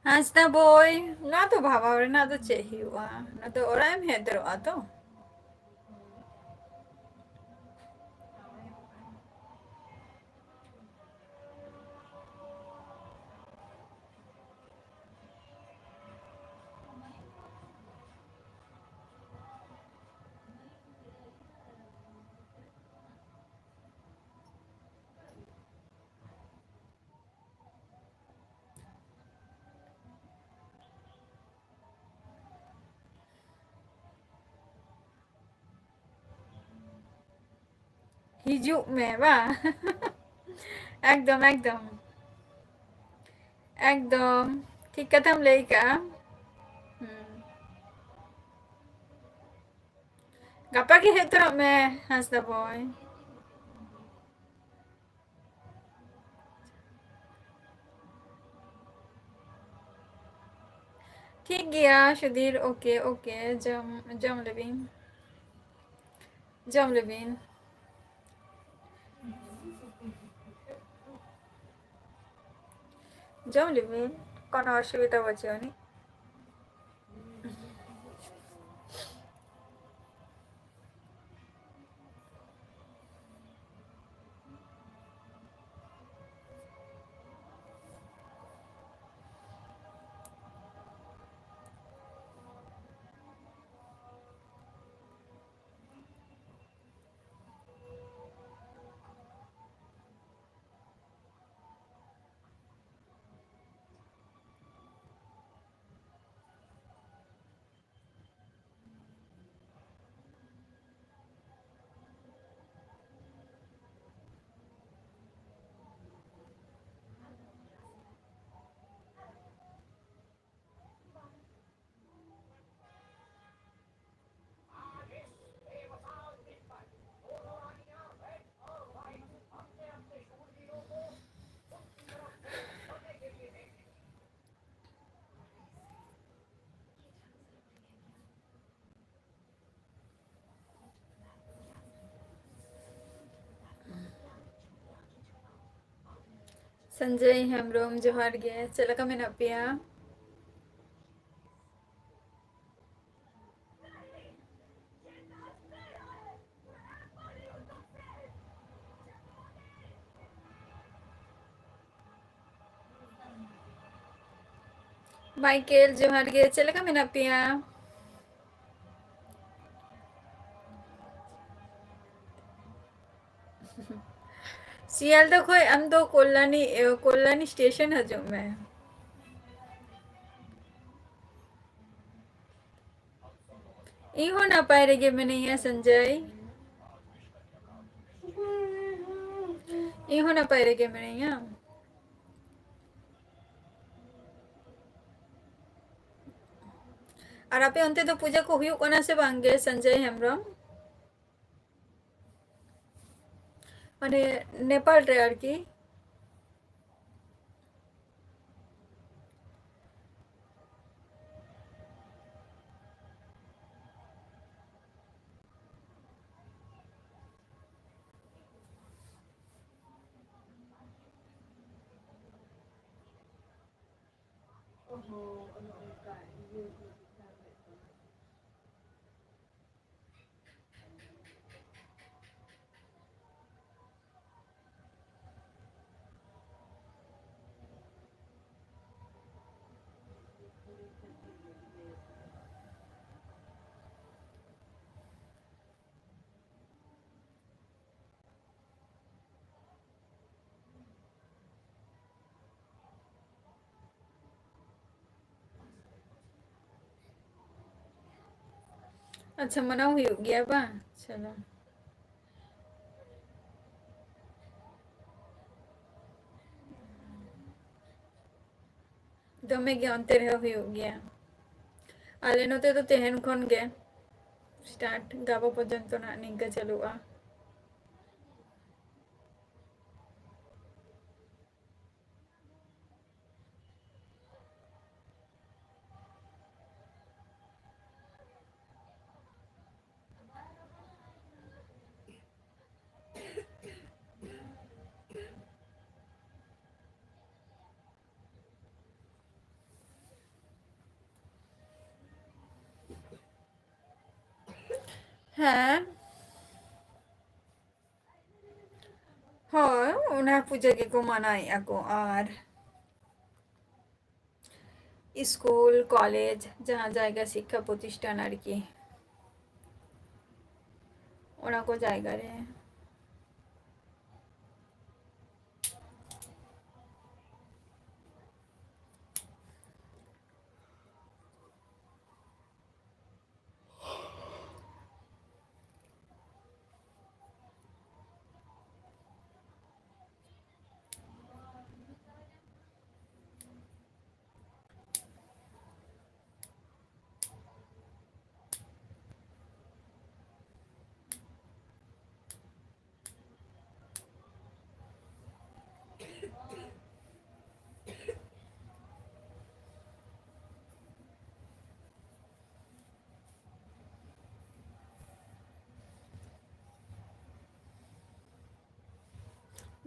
ᱦᱟᱸᱥᱫᱟ ᱵᱳᱭ, ᱱᱚᱣᱟ ᱫᱚ ᱵᱷᱟᱵᱟᱣ ᱨᱮᱱᱟᱜ ᱫᱚ ᱪᱮᱫ ᱦᱩᱭᱩᱜᱼᱟ? ᱱᱚᱣᱟ ᱫᱚ ᱚᱲᱟᱜ ᱮᱢ ᱦᱮᱡ ᱩᱛᱟᱹᱨᱚᱜᱼᱟ ᱛᱚ? ᱦᱤᱡᱩᱜ ᱢᱮ, ᱵᱟᱝ? ᱮᱠᱫᱚᱢ, ᱮᱠᱫᱚᱢ᱾ ᱮᱠᱫᱚᱢ᱾ ᱴᱷᱤᱠ ᱠᱟᱛᱷᱟᱢ ᱞᱟᱹᱭ ᱠᱟᱜᱼᱟ᱾ ᱦᱩᱸ᱾ ᱜᱟᱯᱟ ᱜᱮ ᱦᱮᱡ ᱩᱛᱟᱹᱨᱚᱜ ᱢᱮ, ᱦᱟᱸᱥᱫᱟ ᱵᱚᱭ᱾ ᱴᱷᱤᱠ ᱜᱮᱭᱟ ᱥᱩᱫᱷᱤᱨ, OK, OK, ᱡᱚᱢ, ᱡᱚᱢ ᱞᱮᱵᱤᱱ, ᱡᱚᱢ ᱞᱮᱵᱤᱱ, ᱡᱚᱢ ᱞᱮᱵᱤᱱ, ᱠᱳᱱᱳ ᱚᱥᱩᱵᱤᱫᱷᱟ ᱵᱟᱹᱪᱩᱜ ᱟᱹᱱᱤᱡ᱾ ᱥᱚᱧᱡᱚᱭ ᱦᱮᱢᱵᱨᱚᱢ, ᱡᱚᱦᱟᱨ ᱜᱮ, ᱪᱮᱫ ᱞᱮᱠᱟ ᱢᱮᱱᱟᱜ ᱯᱮᱭᱟ? ᱢᱟᱭᱠᱮᱞ, ᱡᱚᱦᱟᱨ ᱜᱮ, ᱪᱮᱫ ᱞᱮᱠᱟ ᱢᱮᱱᱟᱜ ᱯᱮᱭᱟ? ᱥᱤᱭᱟᱞᱫᱟ ᱠᱷᱚᱡ ᱟᱢ ᱫᱚ ᱠᱚᱞᱞᱟᱱᱤ, ᱮ, ᱠᱚᱞᱞᱟᱱᱤ ᱥᱴᱮᱥᱚᱱ ᱦᱤᱡᱩᱜ ᱢᱮ᱾ ᱤᱧ ᱦᱚᱸ ᱱᱟᱯᱟᱭ ᱨᱮᱜᱮ ᱢᱤᱱᱟᱹᱧᱟ, ᱥᱚᱧᱡᱚᱭ᱾ ᱤᱧ ᱦᱚᱸ ᱱᱟᱯᱟᱭ ᱨᱮᱜᱮ ᱢᱤᱱᱟᱹᱧᱟ᱾ ᱟᱨ ᱟᱯᱮ ᱚᱱᱛᱮ ᱫᱚ ᱯᱩᱡᱟᱹ ᱠᱚ ᱦᱩᱭᱩᱜ ᱠᱟᱱᱟ ᱥᱮ ᱵᱟᱝ ᱜᱮ, ᱥᱚᱧᱡᱚᱭ ᱦᱮᱢᱵᱨᱚᱢ? ᱢᱟᱱᱮ, ᱱᱮᱯᱟᱞ ᱨᱮ ᱟᱨᱠᱤ᱾ ᱟᱪᱪᱷᱟ, ᱢᱟᱱᱟᱣ ᱦᱩᱭᱩᱜ ᱜᱮᱭᱟ ᱵᱟᱝ? ᱪᱚᱞᱚ᱾ ᱫᱚᱢᱮ ᱜᱮ ᱚᱱᱛᱮ ᱨᱮᱦᱚᱸ ᱦᱩᱭᱩᱜ ᱜᱮᱭᱟ᱾ ᱟᱞᱮ ᱱᱚᱛᱮ ᱫᱚ ᱛᱮᱦᱮᱧ ᱠᱷᱚᱱ ᱜᱮ start, ᱜᱟᱯᱟ ᱯᱚᱨᱡᱚᱱᱛᱚ ᱱᱟᱜ ᱱᱤᱝᱠᱟᱹ ᱪᱟᱹᱞᱩᱜᱼᱟ᱾ ᱦᱮᱸ, ᱦᱳᱭ, ᱚᱱᱟ ᱯᱩᱡᱟᱹ ᱜᱮᱠᱚ ᱢᱟᱱᱟᱣᱮᱫᱼᱟ ᱠᱚ᱾ ᱟᱨ ᱥᱠᱩᱞ, ᱠᱚᱞᱮᱡᱽ, ᱡᱟᱦᱟᱸ ᱡᱟᱭᱜᱟ ᱥᱤᱠᱠᱷᱟ ᱯᱨᱚᱛᱤᱥᱴᱷᱟᱱ ᱟᱨᱠᱤ, ᱚᱱᱟ ᱠᱚ ᱡᱟᱭᱜᱟ ᱨᱮ᱾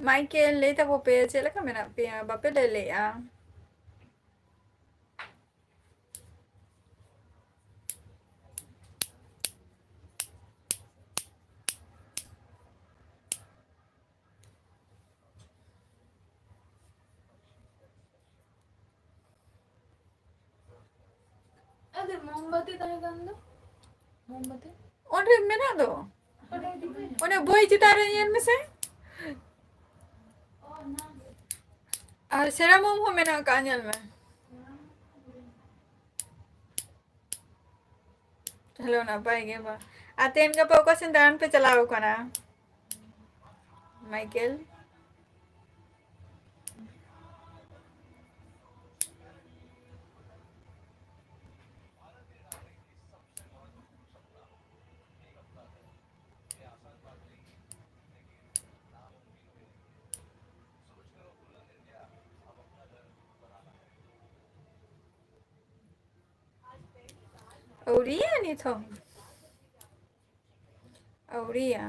ᱢᱟᱭᱠᱮᱞ, ᱞᱟᱹᱭ ᱛᱟᱵᱚ ᱯᱮ, ᱪᱮᱫ ᱞᱮᱠᱟ ᱢᱮᱱᱟᱜ ᱯᱮᱭᱟ? ᱵᱟᱯᱮ ᱞᱟᱹᱭ ᱞᱮᱜᱼᱟ᱾ ᱟᱫᱚ ᱢᱳᱢᱵᱟᱛᱤ ᱛᱟᱦᱮᱸ ᱠᱟᱱ ᱫᱚ, ᱢᱳᱢᱵᱟᱛᱤ᱾ ᱚᱸᱰᱮ ᱢᱮᱱᱟᱜ ᱫᱚ᱾ ᱚᱸᱰᱮ ᱵᱳᱭ ᱪᱮᱛᱟᱱ ᱨᱮ ᱧᱮᱞ ᱢᱮᱥᱮ᱾ ᱟᱨ ᱥᱮᱨᱟᱢᱳᱢ ᱦᱚᱸ ᱢᱮᱱᱟᱜ ᱟᱠᱟᱫᱼᱟ, ᱧᱮᱞ ᱢᱮ᱾ ᱦᱮᱞᱳ, ᱱᱟᱯᱟᱭ ᱜᱮ ᱵᱟ? ᱟᱨ ᱛᱮᱦᱮᱧ ᱜᱟᱯᱟ ᱚᱠᱟ ᱥᱮᱱ ᱫᱟᱬᱟᱱ ᱯᱮ ᱪᱟᱞᱟᱣ ᱠᱟᱱᱟ, ᱢᱟᱭᱠᱮᱞ? ᱟᱹᱣᱨᱤᱭᱟ ᱱᱤᱛ ᱦᱚᱸ᱾ ᱟᱹᱣᱨᱤᱭᱟ᱾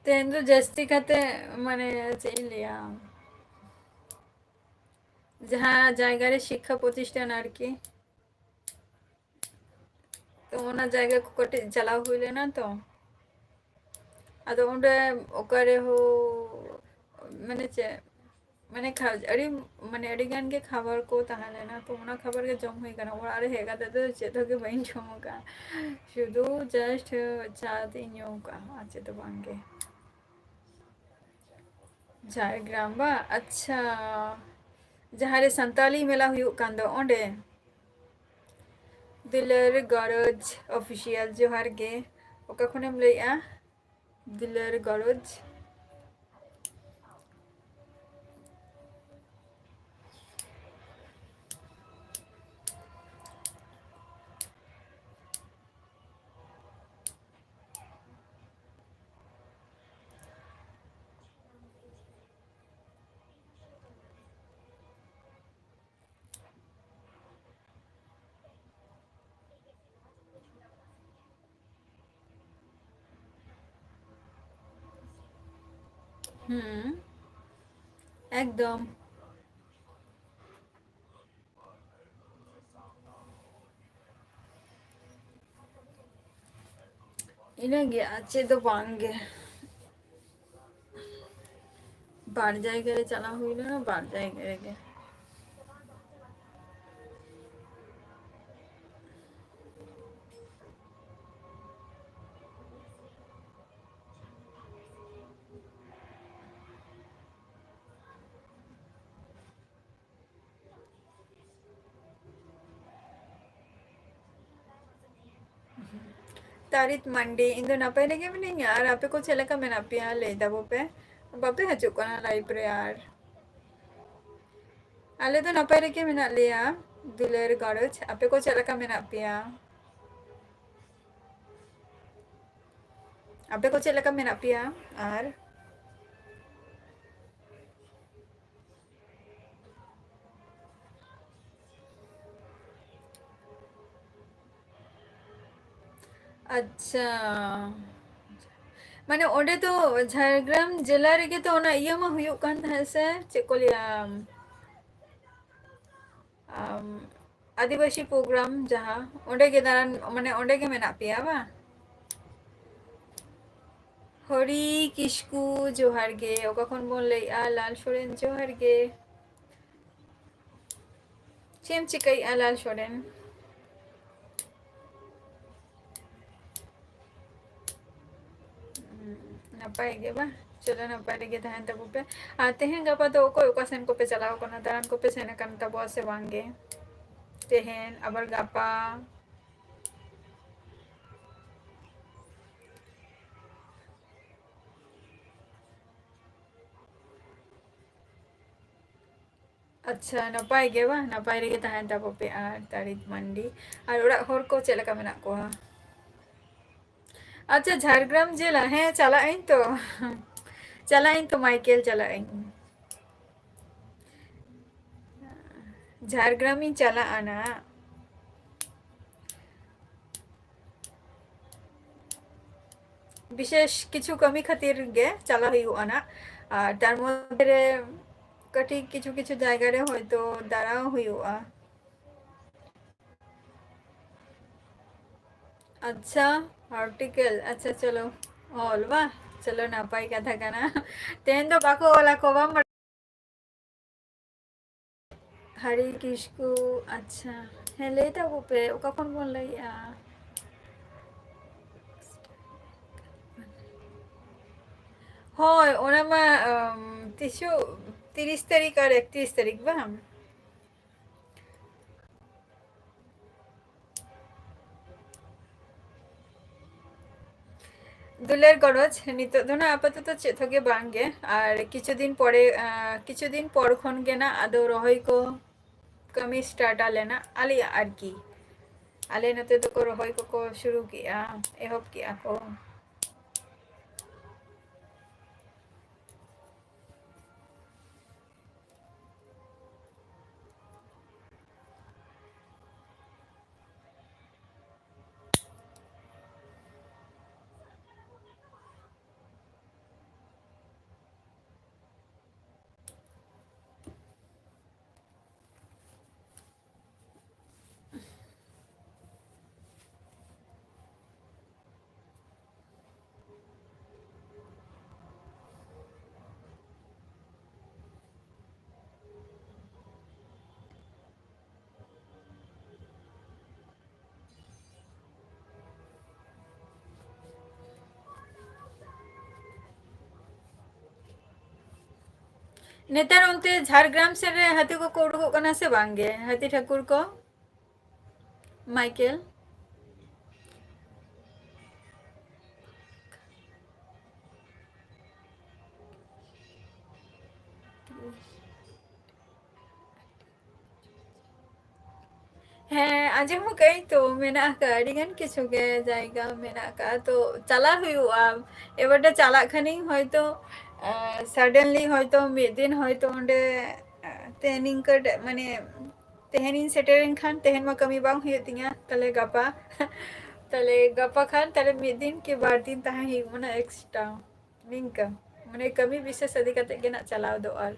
ᱛᱮᱦᱮᱧ ᱫᱚ ᱡᱟᱹᱥᱛᱤ ᱠᱟᱛᱮ, ᱢᱟᱱᱮ, ᱪᱮᱫ ᱤᱧ ᱞᱟᱹᱭᱟ, ᱡᱟᱦᱟᱸ ᱡᱟᱭᱜᱟ ᱨᱮ ᱥᱤᱠᱠᱷᱟ ᱯᱨᱚᱛᱤᱥᱴᱷᱟᱱ ᱟᱨᱠᱤ, ᱛᱚ ᱚᱱᱟ ᱡᱟᱭᱜᱟ ᱠᱚ ᱠᱟᱹᱴᱤᱡ ᱪᱟᱞᱟᱣ ᱦᱩᱭ ᱞᱮᱱᱟ ᱛᱚ᱾ ᱟᱫᱚ ᱚᱸᱰᱮ ᱚᱠᱟ ᱨᱮᱦᱚᱸ, ᱢᱟᱱᱮ ᱪᱮᱫ, ᱢᱟᱱᱮ ᱠᱷᱟ-, ᱟᱹᱰᱤ, ᱢᱟᱱᱮ ᱟᱹᱰᱤ ᱜᱟᱱ ᱜᱮ ᱠᱷᱟᱵᱟᱨ ᱠᱚ ᱛᱟᱦᱮᱸ ᱞᱮᱱᱟ, ᱛᱚ ᱚᱱᱟ ᱠᱷᱟᱵᱟᱨ ᱜᱮ ᱡᱚᱢ ᱦᱩᱭ ᱠᱟᱱᱟ᱾ ᱚᱲᱟᱜ ᱨᱮ ᱦᱮᱡ ᱠᱟᱛᱮ ᱫᱚ ᱪᱮᱫ ᱦᱚᱸ ᱜᱮ ᱵᱟᱹᱧ ᱡᱚᱢ ᱟᱠᱟᱫᱼᱟ, ᱥᱩᱫᱷᱩ just ᱪᱟ ᱛᱮᱜ ᱤᱧ ᱧᱩ ᱟᱠᱟᱫᱼᱟ, ᱟᱨ ᱪᱮᱫ ᱫᱚ ᱵᱟᱝ ᱜᱮ᱾ ᱡᱷᱟᱲᱜᱨᱟᱢ ᱵᱟ? ᱟᱪᱪᱷᱟ, ᱡᱟᱦᱟᱸ ᱨᱮ ᱥᱟᱱᱛᱟᱞᱤ ᱢᱮᱞᱟ ᱦᱩᱭᱩᱜ ᱠᱟᱱ ᱫᱚ, ᱚᱸᱰᱮ? ᱫᱩᱞᱟᱹᱲ ᱜᱚᱨᱚᱡᱽ Official, ᱡᱚᱦᱟᱨ ᱜᱮ᱾ ᱚᱠᱟ ᱠᱷᱚᱱᱮᱢ ᱞᱟᱹᱭᱮᱜᱼᱟ? ᱫᱩᱞᱟᱹᱲ ᱜᱚᱨᱚᱡᱽ᱾ ᱦᱩᱸ, ᱮᱠᱫᱚᱢ᱾ ᱤᱱᱟᱹᱜᱮ, ᱟᱨ ᱪᱮᱫ ᱫᱚ ᱵᱟᱝ ᱜᱮ᱾ ᱵᱟᱨ ᱡᱟᱭᱜᱟ ᱨᱮ ᱪᱟᱞᱟᱣ ᱦᱩᱭ ᱞᱮᱱᱟ, ᱵᱟᱨ ᱡᱟᱭᱜᱟ ᱨᱮᱜᱮ᱾ ᱛᱟᱨᱤᱛ ᱢᱟᱱᱰᱤ, ᱤᱧ ᱫᱚ ᱱᱟᱯᱟᱭ ᱨᱮᱜᱮ ᱢᱤᱱᱟᱹᱧᱟ᱾ ᱟᱨ ᱟᱯᱮ ᱠᱚ ᱪᱮᱫ ᱞᱮᱠᱟ ᱢᱮᱱᱟᱜ ᱯᱮᱭᱟ? ᱞᱟᱹᱭ ᱛᱟᱵᱚ ᱯᱮ᱾ ᱵᱟᱯᱮ ᱦᱤᱡᱩᱜ ᱠᱟᱱᱟ live ᱨᱮ ᱟᱨ? ᱟᱞᱮ ᱫᱚ ᱱᱟᱯᱟᱭ ᱨᱮᱜᱮ ᱢᱮᱱᱟᱜ ᱞᱮᱭᱟ, ᱫᱩᱞᱟᱹᱲ ᱜᱚᱨᱚᱡᱽ᱾ ᱟᱯᱮ ᱠᱚ ᱪᱮᱫ ᱞᱮᱠᱟ ᱢᱮᱱᱟᱜ ᱯᱮᱭᱟ? ᱟᱯᱮ ᱠᱚ ᱪᱮᱫ ᱞᱮᱠᱟ ᱢᱮᱱᱟᱜ ᱯᱮᱭᱟ? ᱟᱨ ᱟᱪᱪᱷᱟ, ᱢᱟᱱᱮ ᱚᱸᱰᱮ ᱫᱚ ᱡᱷᱟᱲᱜᱨᱟᱢ ᱡᱮᱞᱟ ᱨᱮᱜᱮ ᱛᱚ ᱚᱱᱟ ᱤᱭᱟᱹ ᱢᱟ ᱦᱩᱭᱩᱜ ᱠᱟᱱ ᱛᱟᱦᱮᱸᱫ ᱥᱮ, ᱪᱮᱫ ᱠᱚ ᱞᱟᱹᱭᱟ, ᱟᱢ, ᱟᱹᱫᱤᱵᱟᱹᱥᱤ program ᱡᱟᱦᱟᱸ, ᱚᱸᱰᱮ ᱜᱮ ᱫᱟᱬᱟᱱ, ᱢᱟᱱᱮ ᱚᱸᱰᱮ ᱜᱮ ᱢᱮᱱᱟᱜ ᱯᱮᱭᱟ ᱵᱟᱝ? ᱦᱚᱨᱤ ᱠᱤᱥᱠᱩ ᱡᱚᱦᱟᱨ ᱜᱮ, ᱚᱠᱟ ᱠᱷᱚᱱ ᱵᱚᱱ ᱞᱟᱹᱭᱮᱜᱼᱟ? ᱞᱟᱞ ᱥᱚᱨᱮᱱ ᱡᱚᱦᱟᱨ ᱜᱮ᱾ ᱪᱮᱫ ᱮᱢ ᱪᱤᱠᱟᱹᱭᱮᱜᱼᱟ ᱞᱟᱞ ᱥᱚᱨᱮᱱ? ᱱᱟᱯᱟᱭ ᱜᱮ ᱵᱟᱝ? ᱪᱚᱞᱚ, ᱱᱟᱯᱟᱭ ᱨᱮᱜᱮ ᱛᱟᱦᱮᱱ ᱛᱟᱵᱚ ᱯᱮ᱾ ᱟᱨ ᱛᱮᱦᱮᱧ ᱜᱟᱯᱟ ᱫᱚ ᱚᱠᱚᱭ ᱚᱠᱟ ᱥᱮᱱ ᱠᱚᱯᱮ ᱪᱟᱞᱟᱣ ᱠᱟᱱᱟ? ᱫᱟᱬᱟᱱ ᱠᱚᱯᱮ ᱥᱮᱱ ᱟᱠᱟᱱ ᱛᱟᱵᱚᱣᱟ ᱥᱮ ᱵᱟᱝ ᱜᱮ? ᱛᱮᱦᱮᱧ ᱟᱵᱟᱨ ᱜᱟᱯᱟ᱾ ᱟᱪᱪᱷᱟ, ᱱᱟᱯᱟᱭ ᱜᱮ ᱵᱟᱝ? ᱱᱟᱯᱟᱭ ᱨᱮᱜᱮ ᱛᱟᱦᱮᱱ ᱛᱟᱵᱚ ᱯᱮ᱾ ᱟᱨ ᱛᱟᱨᱤᱠ ᱢᱟᱱᱰᱤ, ᱟᱨ ᱚᱲᱟᱜ ᱦᱚᱲ ᱠᱚ ᱪᱮᱫ ᱞᱮᱠᱟ ᱢᱮᱱᱟᱜ ᱠᱚᱣᱟ? ᱟᱪᱪᱷᱟ, ᱡᱷᱟᱲᱜᱨᱟᱢ ᱡᱮᱞᱟ, ᱦᱮᱸ, ᱪᱟᱞᱟᱜ ᱟᱹᱧ ᱛᱚ᱾ ᱪᱟᱞᱟᱜ ᱟᱹᱧ ᱛᱚ, ᱢᱟᱭᱠᱮᱞ, ᱪᱟᱞᱟᱜ ᱟᱹᱧ᱾ ᱡᱷᱟᱲᱜᱨᱟᱢ ᱤᱧ ᱪᱟᱞᱟᱜᱼᱟ ᱱᱟᱜ᱾ ᱵᱤᱥᱮᱥ ᱠᱤᱪᱷᱩ ᱠᱟᱹᱢᱤ ᱠᱷᱟᱹᱛᱤᱨ ᱜᱮ ᱪᱟᱞᱟᱣ ᱦᱩᱭᱩᱜᱼᱟ ᱱᱟᱜ᱾ ᱟᱨ ᱛᱟᱨ ᱢᱚᱫᱽᱫᱷᱮ ᱨᱮ ᱠᱟᱹᱴᱤᱡ ᱠᱤᱪᱷᱩ ᱠᱤᱪᱷᱩ ᱡᱟᱭᱜᱟ ᱨᱮ ᱦᱚᱭᱛᱳ ᱫᱟᱬᱟ ᱦᱩᱭᱩᱜᱼᱟ᱾ ᱟᱪᱪᱷᱟ, ᱟᱨᱴᱤᱠᱮᱞ, ᱟᱪᱪᱷᱟ, ᱪᱚᱞᱚ, ᱚᱞ ᱵᱟ, ᱪᱚᱞᱚ, ᱱᱟᱯᱟᱭ ᱠᱟᱛᱷᱟ ᱠᱟᱱᱟ᱾ ᱛᱮᱦᱮᱧ ᱫᱚ ᱵᱟᱠᱚ ᱚᱞᱟ ᱠᱚ, ᱵᱟᱢ ᱵᱟᱲᱟᱭᱟ? ᱦᱟᱨᱤ ᱠᱤᱥᱠᱩ, ᱟᱪᱪᱷᱟ, ᱦᱮᱸ, ᱞᱟᱹᱭ ᱛᱟᱵᱚ ᱯᱮ, ᱚᱠᱟ ᱠᱷᱚᱱ ᱵᱚᱱ ᱞᱟᱹᱭᱮᱜᱼᱟ? ᱦᱳᱭ, ᱚᱱᱟ ᱢᱟ, ᱟᱢ, ᱛᱤᱥᱚᱜ, ᱛᱤᱨᱤᱥ ᱛᱟᱹᱨᱤᱠᱷ ᱟᱨ ᱮᱠᱛᱨᱤᱥ ᱛᱟᱹᱨᱤᱠᱷ ᱵᱟᱝ? ᱫᱩᱞᱟᱹᱲ ᱜᱚᱨᱚᱡᱽ, ᱱᱤᱛᱚᱜ ᱫᱚ ᱱᱟᱜ ᱟᱯᱟᱛᱚᱛᱚ ᱪᱮᱫ ᱦᱚᱸ ᱜᱮ ᱵᱟᱝ ᱜᱮ᱾ ᱟᱨ ᱠᱤᱪᱷᱩ ᱫᱤᱱ ᱯᱚᱨᱮ, ᱟᱸ, ᱠᱤᱪᱷᱩ ᱫᱤᱱ ᱯᱚᱨ ᱠᱷᱚᱱ ᱜᱮ ᱱᱟᱜ ᱟᱫᱚ ᱨᱚᱦᱚᱭ ᱠᱚ ᱠᱟᱹᱢᱤ start ᱟᱞᱮ ᱱᱟᱜ, ᱟᱞᱮᱭᱟᱜ ᱟᱨᱠᱤ᱾ ᱟᱞᱮ ᱱᱚᱛᱮ ᱫᱚᱠᱚ ᱨᱚᱦᱚᱭ ᱠᱚᱠᱚ ᱥᱩᱨᱩ ᱠᱮᱜᱼᱟ, ᱮᱦᱚᱵ ᱠᱮᱜᱼᱟ ᱠᱚ᱾ ᱱᱮᱛᱟᱨ ᱚᱱᱛᱮ ᱡᱷᱟᱲᱜᱨᱟᱢ ᱥᱮᱫ ᱨᱮ ᱦᱟᱹᱛᱤ ᱠᱚᱠᱚ ᱩᱰᱩᱠᱚᱜ ᱠᱟᱱᱟ ᱥᱮ ᱵᱟᱝ ᱜᱮ, ᱦᱟᱹᱛᱤ ᱴᱷᱟᱹᱠᱩᱨ ᱠᱚ? ᱢᱟᱭᱠᱮᱞ? ᱦᱮᱸ, ᱟᱸᱡᱚᱢ ᱟᱠᱟᱫᱟᱹᱧ ᱛᱚ, ᱢᱮᱱᱟᱜ ᱟᱠᱟᱫ, ᱟᱹᱰᱤ ᱜᱟᱱ ᱠᱤᱪᱷᱩ ᱜᱮ ᱡᱟᱭᱜᱟ ᱢᱮᱱᱟᱜ ᱟᱠᱟᱫ, ᱛᱚ ᱪᱟᱞᱟᱜ ᱦᱩᱭᱩᱜᱼᱟ᱾ ᱮᱵᱟᱨ ᱫᱚ ᱪᱟᱞᱟᱜ ᱠᱷᱟᱱᱤᱧ ᱦᱚᱭᱛᱚ, ᱟᱸ, suddenly ᱦᱚᱭᱛᱚ ᱢᱤᱫ ᱫᱤᱱ ᱦᱚᱭᱛᱚ ᱚᱸᱰᱮ, ᱟᱸ, ᱛᱮᱦᱮᱧ ᱱᱤᱝᱠᱟᱹ ᱰᱮ-, ᱢᱟᱱᱮ ᱛᱮᱦᱮᱧᱤᱧ ᱥᱮᱴᱮᱨᱮᱱ ᱠᱷᱟᱱ, ᱛᱮᱦᱮᱧ ᱢᱟ ᱠᱟᱹᱢᱤ ᱵᱟᱝ ᱦᱩᱭᱩᱜ ᱛᱤᱧᱟ, ᱛᱟᱦᱞᱮ ᱜᱟᱯᱟ, ᱛᱟᱦᱞᱮ ᱜᱟᱯᱟ ᱠᱷᱟᱱ ᱛᱟᱦᱞᱮ ᱢᱤᱫ ᱫᱤᱱ ᱠᱤ ᱵᱟᱨ ᱫᱤᱱ ᱛᱟᱦᱮᱸ ᱦᱩᱭᱩᱜ ᱢᱟᱱᱮ extra᱾ ᱱᱤᱝᱠᱟᱹ᱾ ᱢᱟᱱᱮ ᱠᱟᱹᱢᱤ ᱵᱤᱥᱮᱥ ᱤᱫᱤ ᱠᱟᱛᱮ ᱜᱮ ᱱᱟᱜ ᱪᱟᱞᱟᱣ ᱫᱚ᱾ ᱟᱨ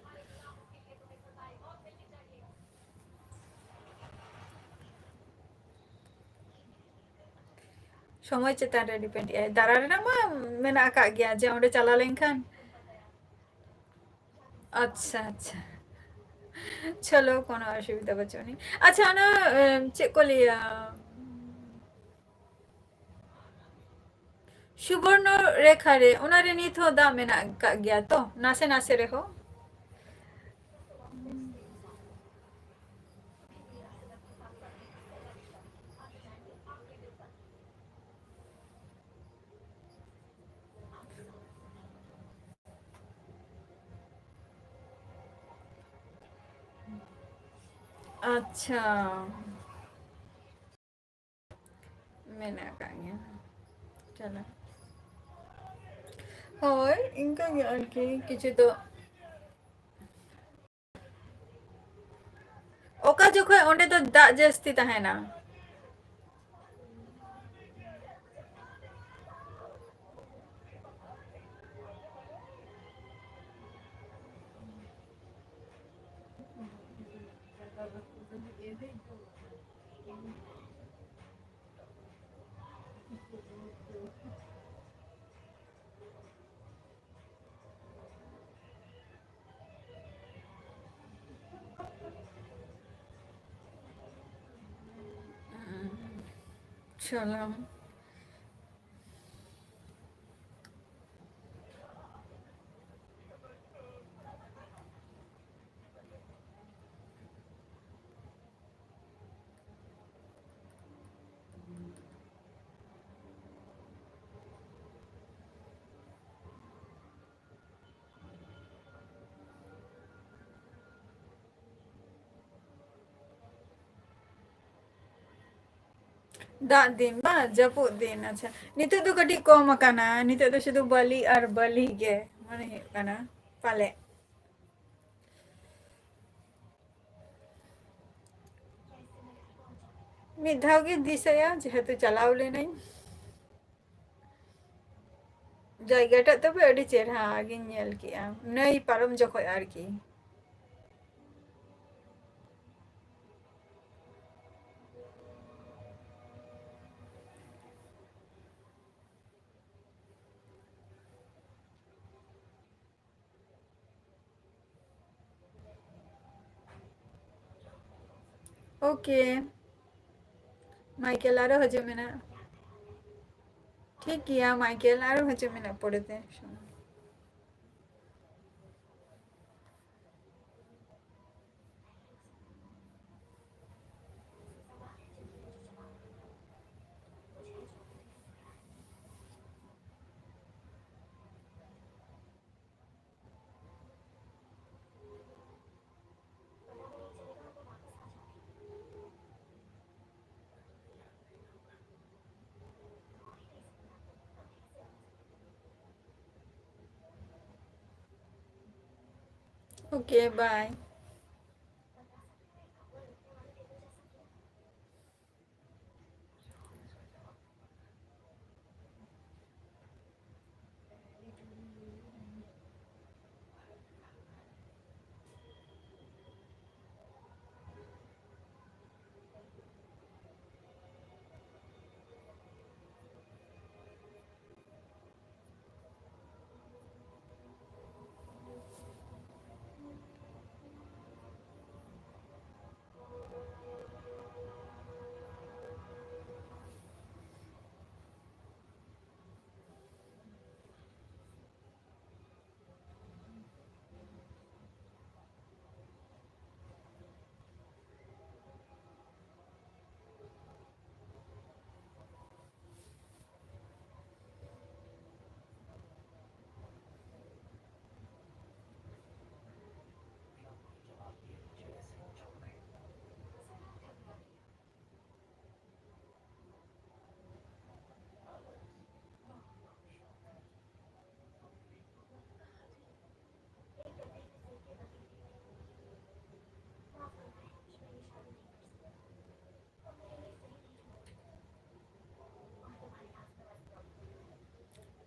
ᱥᱚᱢᱚᱭ ᱪᱮᱛᱟᱱ ᱨᱮ ᱰᱤᱯᱮᱱᱰ ᱮᱜᱼᱟᱭ᱾ ᱫᱟᱬᱟ ᱨᱮᱱᱟᱜ ᱢᱟ ᱢᱮᱱᱟᱜ ᱟᱠᱟᱫ ᱜᱮᱭᱟ, ᱡᱮ ᱚᱸᱰᱮ ᱪᱟᱞᱟᱣ ᱞᱮᱱᱠᱷᱟᱱ᱾ ᱟᱪᱪᱷᱟ, ᱟᱪᱪᱷᱟ᱾ ᱪᱚᱞᱚ, ᱠᱳᱱᱳ ᱚᱥᱩᱵᱤᱫᱷᱟ ᱵᱟᱹᱪᱩᱜ ᱟᱹᱱᱤᱡ᱾ ᱟᱪᱪᱷᱟ, ᱚᱱᱟ, ᱮᱢ, ᱪᱮᱫ ᱠᱚ ᱞᱟᱹᱭᱟ, ᱥᱩᱵᱚᱨᱱᱚ ᱨᱮᱠᱷᱟ ᱨᱮ, ᱚᱱᱟ ᱨᱮ ᱱᱤᱛ ᱦᱚᱸ ᱫᱟᱜ ᱢᱮᱱᱟᱜ ᱟᱠᱟᱫ ᱜᱮᱭᱟ ᱛᱚ, ᱱᱟᱥᱮ ᱱᱟᱥᱮ ᱨᱮᱦᱚᱸ? ᱟᱪᱪᱷᱟ, ᱢᱮᱱᱟᱜ ᱟᱠᱟᱫ ᱜᱮᱭᱟ᱾ ᱪᱚᱞᱚ, ᱦᱳᱭ, ᱤᱱᱠᱟᱹ ᱜᱮ ᱟᱨᱠᱤ, ᱠᱤᱪᱷᱩ ᱫᱚ᱾ ᱚᱠᱟ ᱡᱚᱠᱷᱚᱡ ᱚᱸᱰᱮ ᱫᱚ ᱫᱟᱜ ᱡᱟᱹᱥᱛᱤ ᱛᱟᱦᱮᱱᱟ? ᱪᱚᱞᱚ᱾ ᱫᱟᱜ ᱫᱤᱱ ᱵᱟᱝ, ᱡᱟᱹᱯᱩᱫ ᱫᱤᱱ᱾ ᱟᱪᱪᱷᱟ, ᱱᱤᱛᱚᱜ ᱫᱚ ᱠᱟᱹᱴᱤᱡ ᱠᱚᱢ ᱟᱠᱟᱱᱟ, ᱱᱤᱛᱚᱜ ᱫᱚ ᱥᱩᱫᱷᱩ ᱵᱟᱹᱞᱤ ᱟᱨ ᱵᱟᱹᱞᱤ ᱜᱮ ᱢᱚᱱᱮ ᱦᱩᱭᱩᱜ ᱠᱟᱱᱟ ᱯᱟᱞᱮ᱾ ᱢᱤᱫ ᱫᱷᱟᱣ ᱜᱮ ᱫᱤᱥᱟᱹᱭᱟ, ᱡᱮᱦᱮᱛᱩ ᱪᱟᱞᱟᱣ ᱞᱮᱱᱟᱹᱧ᱾ ᱡᱟᱭᱜᱟᱴᱟᱜ ᱛᱚᱵᱮ ᱟᱹᱰᱤ ᱪᱮᱨᱦᱟ ᱜᱤᱧ ᱧᱮᱞ ᱠᱮᱜᱼᱟ, ᱱᱟᱹᱭ ᱯᱟᱨᱚᱢ ᱡᱚᱠᱷᱚᱡ ᱟᱨᱠᱤ᱾ ᱳᱠᱮ ᱢᱟᱭᱠᱮᱞ, ᱟᱨᱚ ᱦᱤᱡᱩᱜ ᱢᱮ ᱱᱟᱜ᱾ ᱴᱷᱤᱠ ᱜᱮᱭᱟ ᱢᱟᱭᱠᱮᱞ, ᱟᱨᱚ ᱦᱤᱡᱩᱜ ᱢᱮ ᱱᱟᱜ ᱯᱚᱨᱮᱛᱮ᱾ Okay, bye.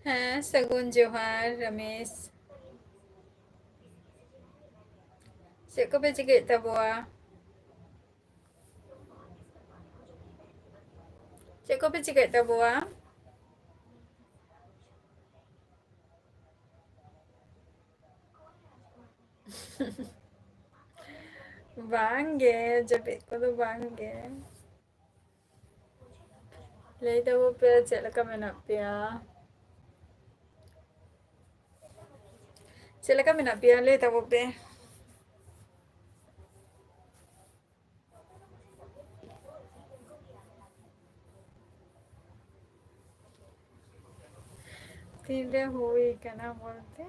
ᱦᱮᱸ, ᱥᱟᱹᱜᱩᱱ ᱡᱚᱦᱟᱨ ᱨᱟᱢᱮᱥ᱾ ᱪᱮᱫ ᱠᱚᱯᱮ ᱪᱤᱠᱟᱹᱭᱮᱫ ᱛᱟᱵᱚᱣᱟ? ᱪᱮᱫ ᱠᱚᱯᱮ ᱪᱤᱠᱟᱹᱭᱮᱫ ᱛᱟᱵᱚᱣᱟ? ᱵᱟᱝ ᱜᱮ, ᱡᱟᱹᱯᱤᱫ ᱠᱚᱫᱚ ᱵᱟᱝ ᱜᱮ᱾ ᱞᱟᱹᱭ ᱛᱟᱵᱚ ᱯᱮ, ᱪᱮᱫ ᱞᱮᱠᱟ ᱢᱮᱱᱟᱜ ᱯᱮᱭᱟ? ᱪᱮᱫ ᱞᱮᱠᱟ ᱢᱮᱱᱟᱜ ᱯᱮᱭᱟ? ᱞᱟᱹᱭ ᱛᱟᱵᱚ ᱯᱮ᱾ ᱛᱤᱱᱨᱮ ᱦᱩᱭ ᱠᱟᱱᱟ ᱵᱚᱞᱛᱮ?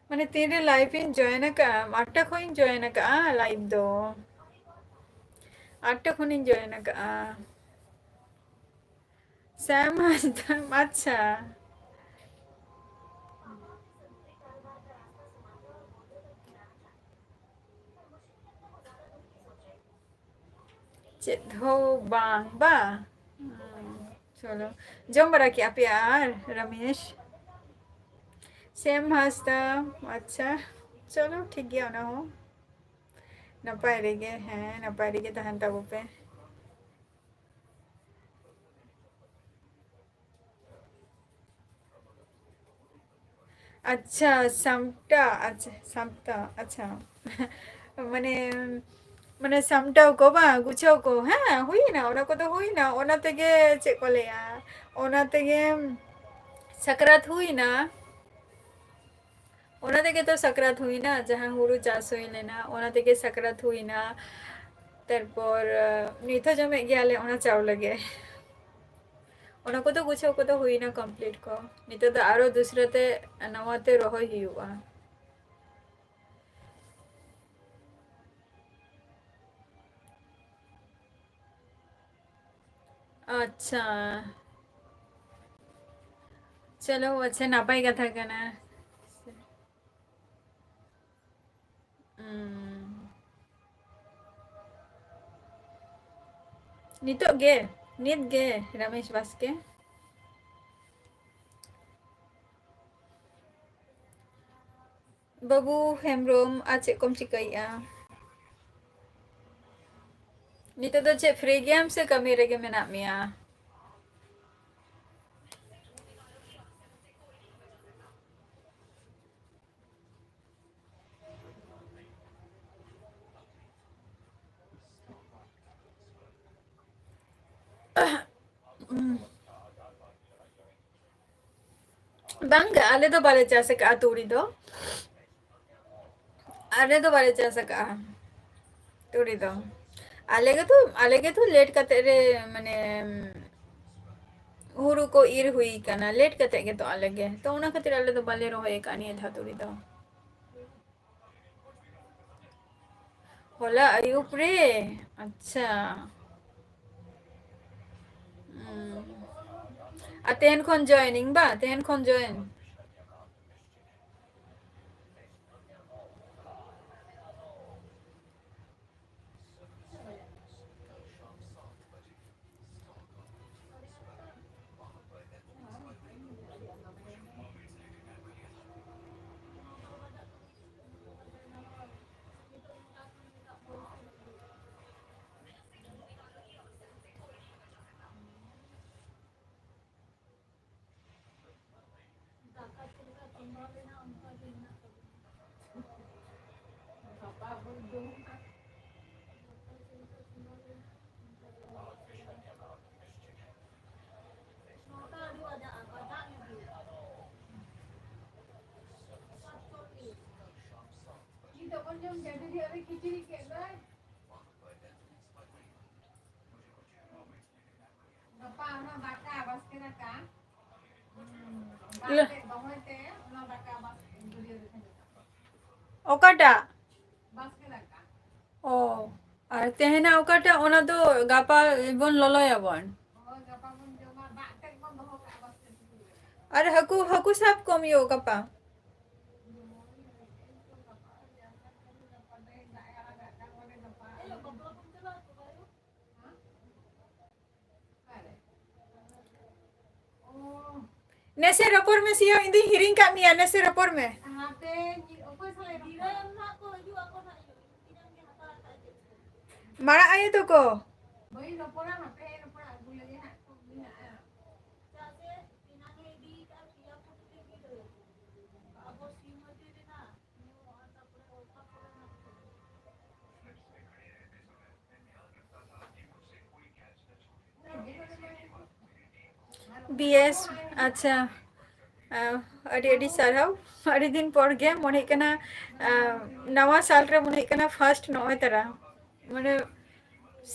ᱢᱟᱱᱮ ᱛᱤᱱᱨᱮ live ᱤᱧ join ᱟᱠᱟᱫᱼᱟ? ᱟᱴᱴᱟ ᱠᱷᱚᱱ ᱤᱧ join ᱟᱠᱟᱫᱼᱟ live ᱫᱚ᱾ ᱟᱴᱴᱟ ᱠᱷᱚᱱᱤᱧ join ᱟᱠᱟᱫᱼᱟ᱾ ᱥᱮᱢ ᱦᱟᱸᱥᱫᱟ, ᱟᱪᱪᱷᱟ᱾ ᱪᱮᱫ ᱦᱚᱸ ᱵᱟᱝ ᱵᱟ? ᱦᱩᱸ, ᱪᱚᱞᱚ᱾ ᱡᱚᱢ ᱵᱟᱲᱟ ᱠᱮᱜᱼᱟ ᱯᱮ ᱟᱨ ᱨᱟᱢᱮᱥ? ᱥᱮᱢ ᱦᱟᱸᱥᱫᱟ, ᱟᱪᱪᱷᱟ᱾ ᱪᱚᱞᱚ, ᱴᱷᱤᱠ ᱜᱮᱭᱟ, ᱚᱱᱟ ᱦᱚᱸ᱾ ᱱᱟᱯᱟᱭ ᱨᱮᱜᱮ, ᱦᱮᱸ, ᱱᱟᱯᱟᱭ ᱨᱮᱜᱮ ᱛᱟᱦᱮᱱ ᱛᱟᱵᱚ ᱯᱮ᱾ ᱟᱪᱪᱷᱟ, ᱥᱟᱢᱴᱟ, ᱟᱪᱪᱷᱟ, ᱥᱟᱢᱴᱟ, ᱟᱪᱪᱷᱟ᱾ ᱢᱟᱱᱮ, ᱢᱟᱱᱮ ᱥᱟᱢᱴᱟᱣ ᱠᱚ ᱵᱟᱝ, ᱜᱩᱪᱷᱟᱹᱣ ᱠᱚ, ᱦᱮᱸ, ᱦᱩᱭᱱᱟ, ᱚᱱᱟ ᱠᱚᱫᱚ ᱦᱩᱭᱱᱟ᱾ ᱚᱱᱟ ᱛᱮᱜᱮ, ᱪᱮᱫ ᱠᱚ ᱞᱟᱹᱭᱟ, ᱚᱱᱟ ᱛᱮᱜᱮ ᱥᱟᱠᱨᱟᱛ ᱦᱩᱭᱱᱟ᱾ ᱚᱱᱟ ᱛᱮᱜᱮ ᱛᱚ ᱥᱟᱠᱨᱟᱛ ᱦᱩᱭᱱᱟ, ᱡᱟᱦᱟᱸ ᱦᱩᱲᱩ ᱪᱟᱥ ᱦᱩᱭ ᱞᱮᱱᱟ, ᱚᱱᱟ ᱛᱮᱜᱮ ᱥᱟᱠᱨᱟᱛ ᱦᱩᱭᱱᱟ᱾ ᱛᱟᱨᱯᱚᱨ, ᱟᱸ, ᱱᱤᱛ ᱦᱚᱸ ᱡᱚᱢᱮᱫ ᱜᱮᱭᱟᱞᱮ ᱚᱱᱟ ᱪᱟᱣᱞᱮ ᱜᱮ᱾ ᱚᱱᱟ ᱠᱚᱫᱚ ᱜᱩᱪᱷᱟᱹᱣ ᱠᱚᱫᱚ ᱦᱩᱭᱱᱟ, complete ᱠᱚ᱾ ᱱᱤᱛᱚᱜ ᱫᱚ ᱟᱨᱚ ᱫᱩᱥᱨᱟᱹ ᱛᱮ ᱱᱟᱣᱟ ᱛᱮ ᱨᱚᱦᱚᱭ ᱦᱩᱭᱩᱜᱼᱟ᱾ ᱟᱪᱪᱷᱟ, ᱪᱚᱞᱚ, ᱟᱪᱪᱷᱟ, ᱱᱟᱯᱟᱭ ᱠᱟᱛᱷᱟ ᱠᱟᱱᱟ᱾ ᱩᱸ᱾ ᱱᱤᱛᱚᱜ ᱜᱮ, ᱱᱤᱛ ᱜᱮ, ᱨᱟᱢᱮᱥ ᱵᱟᱥᱠᱮ᱾ ᱵᱟᱹᱵᱩ ᱦᱮᱢᱵᱨᱚᱢ, ᱟᱨ ᱪᱮᱫ ᱠᱚᱢ ᱪᱤᱠᱟᱹᱭᱮᱫᱼᱟ? ᱱᱤᱛᱚᱜ ᱫᱚ ᱪᱮᱫ free ᱜᱮᱭᱟᱢ ᱥᱮ ᱠᱟᱹᱢᱤ ᱨᱮᱜᱮ ᱢᱮᱱᱟᱜ ᱢᱮᱭᱟ? ᱵᱟᱝᱜᱮ, ᱟᱞᱮ ᱫᱚ ᱵᱟᱞᱮ ᱪᱟᱥ ᱟᱠᱟᱜᱼᱟ ᱛᱩᱲᱤ ᱫᱚ᱾ ᱟᱞᱮ ᱫᱚ ᱵᱟᱞᱮ ᱪᱟᱥ ᱟᱠᱟᱜᱼᱟ ᱛᱩᱲᱤ ᱫᱚ᱾ ᱟᱞᱮ ᱜᱮᱛᱚ, ᱟᱞᱮ ᱜᱮᱛᱚ late ᱠᱟᱛᱮ ᱨᱮ, ᱢᱟᱱᱮ, ᱦᱩᱲᱩ ᱠᱚ ᱤᱨ ᱦᱩᱭ ᱠᱟᱱᱟ, late ᱠᱟᱛᱮ ᱜᱮᱛᱚ ᱟᱞᱮ ᱜᱮ᱾ ᱛᱚ, ᱚᱱᱟ ᱠᱷᱟᱹᱛᱤᱨ ᱟᱞᱮ ᱫᱚ ᱵᱟᱞᱮ ᱨᱚᱦᱚᱭ ᱟᱠᱟᱫ ᱱᱤᱭᱟᱹ ᱫᱷᱟᱣ ᱛᱩᱲᱤ ᱫᱚ᱾ ᱦᱚᱞᱟ ᱟᱹᱭᱩᱵ ᱨᱮ? ᱟᱪᱪᱷᱟ᱾ ᱦᱩᱸ᱾ ᱟᱨ ᱛᱮᱦᱮᱧ ᱠᱷᱚᱱ joining ᱵᱟ? ᱛᱮᱦᱮᱧ ᱠᱷᱚᱱ join᱾ ᱜᱟᱯᱟ ᱚᱱᱟ ᱫᱟᱠᱟ, ᱵᱟᱥᱠᱮ ᱫᱟᱠᱟ᱾ ᱦᱩᱸ, ᱞᱟᱹ- ᱫᱟᱜ ᱛᱮᱫ ᱫᱚᱦᱚᱭ ᱛᱮ, ᱚᱱᱟ ᱫᱟᱠᱟ ᱵᱟᱥᱠᱮ ᱜᱟᱹᱰᱭᱟᱹ ᱨᱮ ᱠᱷᱟᱸᱡᱚ ᱠᱟᱜ ᱢᱮ᱾ ᱚᱠᱟᱴᱟᱜ? ᱵᱟᱥᱠᱮ ᱫᱟᱠᱟ᱾ ᱚ, ᱟᱨ ᱛᱮᱦᱮᱧᱟᱜ ᱚᱠᱟᱴᱟᱜ, ᱚᱱᱟ ᱫᱚ ᱜᱟᱯᱟ ᱵᱚᱱ ᱞᱚᱞᱚᱭᱟᱵᱚᱱ᱾ ᱦᱳᱭ, ᱜᱟᱯᱟ ᱵᱚᱱ ᱡᱚᱢᱟ, ᱫᱟᱜ ᱛᱮᱫ ᱵᱚᱱ ᱫᱚᱦᱚ ᱠᱟᱜᱼᱟ ᱵᱟᱥᱠᱮ ᱴᱩᱠᱩᱡ ᱨᱮ᱾ ᱟᱨ ᱦᱟᱹᱠᱩ, ᱦᱟᱹᱠᱩ ᱥᱟᱵ ᱠᱚᱢ ᱭᱳ ᱜᱟᱯᱟ᱾ ᱦᱳᱭ, ᱜᱟᱯᱟ ᱫᱚ ᱫᱟᱜ ᱮ ᱟᱲᱟᱜᱟ, ᱫᱟᱜ ᱢᱟᱱᱮ ᱜᱟᱯᱟ᱾ ᱦᱮᱸ? ᱱᱮᱥᱮ ᱨᱚᱯᱚᱲ ᱢᱮ ᱥᱤᱭᱳ, ᱤᱧ ᱫᱩᱧ ᱦᱤᱲᱤᱧ ᱠᱟᱜ ᱢᱮᱭᱟ, ᱱᱮᱥᱮ ᱨᱚᱯᱚᱲ ᱢᱮ᱾ ᱢᱟᱨᱟᱜ ᱟᱭᱳ ᱛᱟᱠᱚ᱾ ᱵᱤ ᱮᱥ, ᱟᱪᱪᱷᱟ᱾ ᱟᱸ, ᱟᱹᱰᱤ ᱟᱹᱰᱤ ᱥᱟᱨᱦᱟᱣ᱾ ᱟᱹᱰᱤ ᱫᱤᱱ ᱯᱚᱨ ᱜᱮ ᱢᱚᱱᱮ ᱦᱩᱭᱩᱜ ᱠᱟᱱᱟ, ᱟᱸ, ᱱᱟᱣᱟ ᱥᱟᱞ ᱨᱮ ᱢᱚᱱᱮ ᱦᱩᱭᱩᱜ ᱠᱟᱱᱟ first ᱱᱚᱜᱼᱚᱭ ᱛᱟᱨᱟ, ᱢᱟᱱᱮ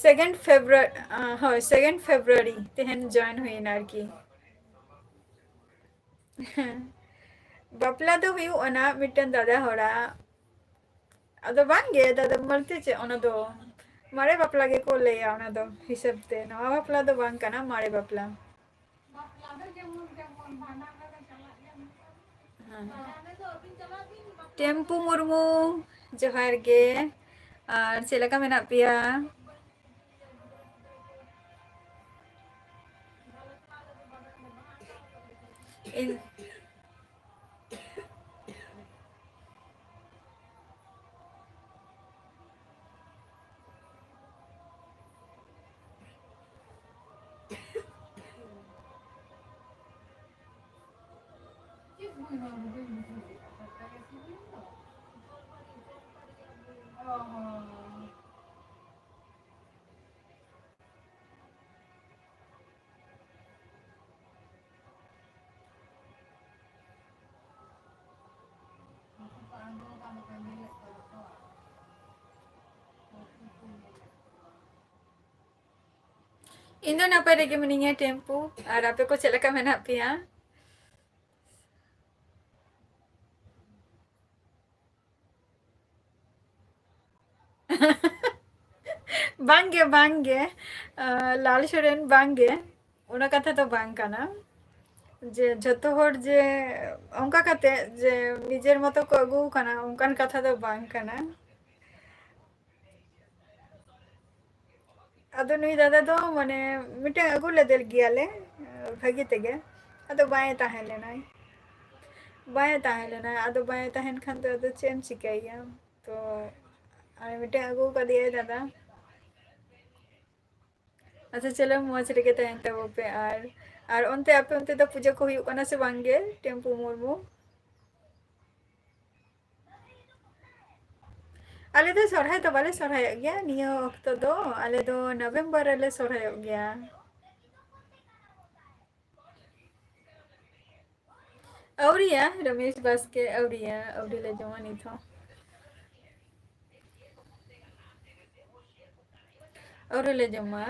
second February, ᱟᱸ, ᱦᱳᱭ, second February ᱛᱮᱦᱮᱧ join ᱦᱩᱭᱱᱟ ᱟᱨᱠᱤ᱾ ᱵᱟᱯᱞᱟ ᱫᱚ ᱦᱩᱭᱩᱜ ᱠᱟᱱᱟ ᱢᱤᱫᱴᱮᱱ ᱫᱟᱫᱟ ᱦᱚᱲᱟᱜ᱾ ᱟᱫᱚ ᱵᱟᱝᱜᱮ, ᱫᱟᱫᱟ ᱵᱚᱞᱛᱮ ᱪᱮᱫ, ᱚᱱᱟ ᱫᱚ ᱢᱟᱨᱮ ᱵᱟᱯᱞᱟ ᱜᱮᱠᱚ ᱞᱟᱹᱭᱟ, ᱚᱱᱟ ᱫᱚ ᱦᱤᱥᱟᱹᱵ ᱛᱮ ᱱᱟᱣᱟ ᱵᱟᱯᱞᱟ ᱫᱚ ᱵᱟᱝ ᱠᱟᱱᱟ, ᱢᱟᱨᱮ ᱵᱟᱯᱞᱟ᱾ ᱦᱮᱸ᱾ ᱴᱮᱢᱯᱩ ᱢᱩᱨᱢᱩ, ᱡᱚᱦᱟᱨ ᱜᱮ᱾ ᱟᱨ ᱪᱮᱫ ᱞᱮᱠᱟ ᱢᱮᱱᱟᱜ ᱯᱮᱭᱟ? ᱤᱧ ᱤᱧ ᱫᱚ ᱱᱟᱯᱟᱭ ᱨᱮᱜᱮ ᱢᱤᱱᱟᱹᱧᱟ, ᱴᱮᱢᱯᱩ᱾ ᱟᱨ ᱟᱯᱮ ᱠᱚ ᱪᱮᱫ ᱞᱮᱠᱟ ᱢᱮᱱᱟᱜ ᱯᱮᱭᱟ? ᱵᱟᱝᱜᱮ, ᱵᱟᱝᱜᱮ᱾ ᱟᱸ, ᱞᱟᱞ ᱥᱚᱨᱮᱱ, ᱵᱟᱝᱜᱮ᱾ ᱚᱱᱟ ᱠᱟᱛᱷᱟ ᱫᱚ ᱵᱟᱝ ᱠᱟᱱᱟ ᱡᱮ ᱡᱷᱚᱛᱚ ᱦᱚᱲ ᱡᱮ ᱚᱱᱠᱟ ᱠᱟᱛᱮ ᱡᱮ ᱱᱤᱡᱮᱨ ᱢᱚᱛᱚ ᱠᱚ ᱟᱹᱜᱩ ᱠᱟᱱᱟ, ᱚᱱᱠᱟᱱ ᱠᱟᱛᱷᱟ ᱫᱚ ᱵᱟᱝ ᱠᱟᱱᱟ᱾ ᱟᱫᱚ ᱱᱩᱭ ᱫᱟᱫᱟ ᱫᱚ ᱢᱟᱱᱮ ᱢᱤᱫᱴᱮᱱ ᱟᱹᱜᱩ ᱞᱮᱫᱮ ᱜᱮᱭᱟᱞᱮ, ᱵᱷᱟᱹᱜᱤ ᱛᱮᱜᱮ᱾ ᱟᱫᱚ ᱵᱟᱭ ᱛᱟᱦᱮᱸ ᱞᱮᱱᱟᱭ, ᱵᱟᱭ ᱛᱟᱦᱮᱸ ᱞᱮᱱᱟᱭ᱾ ᱟᱫᱚ ᱵᱟᱭ ᱛᱟᱦᱮᱱ ᱠᱷᱟᱱ ᱫᱚ ᱟᱫᱚ ᱪᱮᱫ ᱮᱢ ᱪᱤᱠᱟᱹᱭᱮᱭᱟ? ᱛᱚ ᱟᱨ ᱢᱤᱫᱴᱮᱱ ᱟᱹᱜᱩ ᱠᱟᱫᱮᱭᱟᱭ ᱫᱟᱫᱟ᱾ ᱟᱪᱪᱷᱟ, ᱪᱚᱞᱚ, ᱢᱚᱡᱽ ᱨᱮᱜᱮ ᱛᱟᱦᱮᱱ ᱛᱟᱵᱚ ᱯᱮ᱾ ᱟᱨ, ᱟᱨ ᱚᱱᱛᱮ, ᱟᱯᱮ ᱚᱱᱛᱮ ᱫᱚ ᱯᱩᱡᱟᱹ ᱠᱚ ᱦᱩᱭᱩᱜ ᱠᱟᱱᱟ ᱥᱮ ᱵᱟᱝ ᱜᱮ, ᱴᱮᱢᱯᱩ ᱢᱩᱨᱢᱩ? ᱟᱞᱮ ᱫᱚ ᱥᱚᱨᱦᱟᱭ ᱫᱚ ᱵᱟᱞᱮ ᱥᱚᱨᱦᱟᱭᱚᱜ ᱜᱮᱭᱟ ᱱᱤᱭᱟᱹ ᱚᱠᱛᱚ ᱫᱚ, ᱟᱞᱮ ᱫᱚ ᱱᱚᱵᱷᱮᱢᱵᱚᱨ ᱨᱮᱞᱮ ᱥᱚᱨᱦᱟᱭᱚᱜ ᱜᱮᱭᱟ᱾ ᱟᱹᱣᱨᱤᱭᱟ, ᱨᱚᱢᱮᱥ ᱵᱟᱥᱠᱮ, ᱟᱹᱣᱨᱤᱭᱟ, ᱟᱹᱣᱨᱤ ᱞᱮ ᱡᱚᱢᱟ ᱱᱤᱛ ᱦᱚᱸ᱾ ᱟᱹᱣᱨᱤ ᱞᱮ ᱡᱚᱢᱟ᱾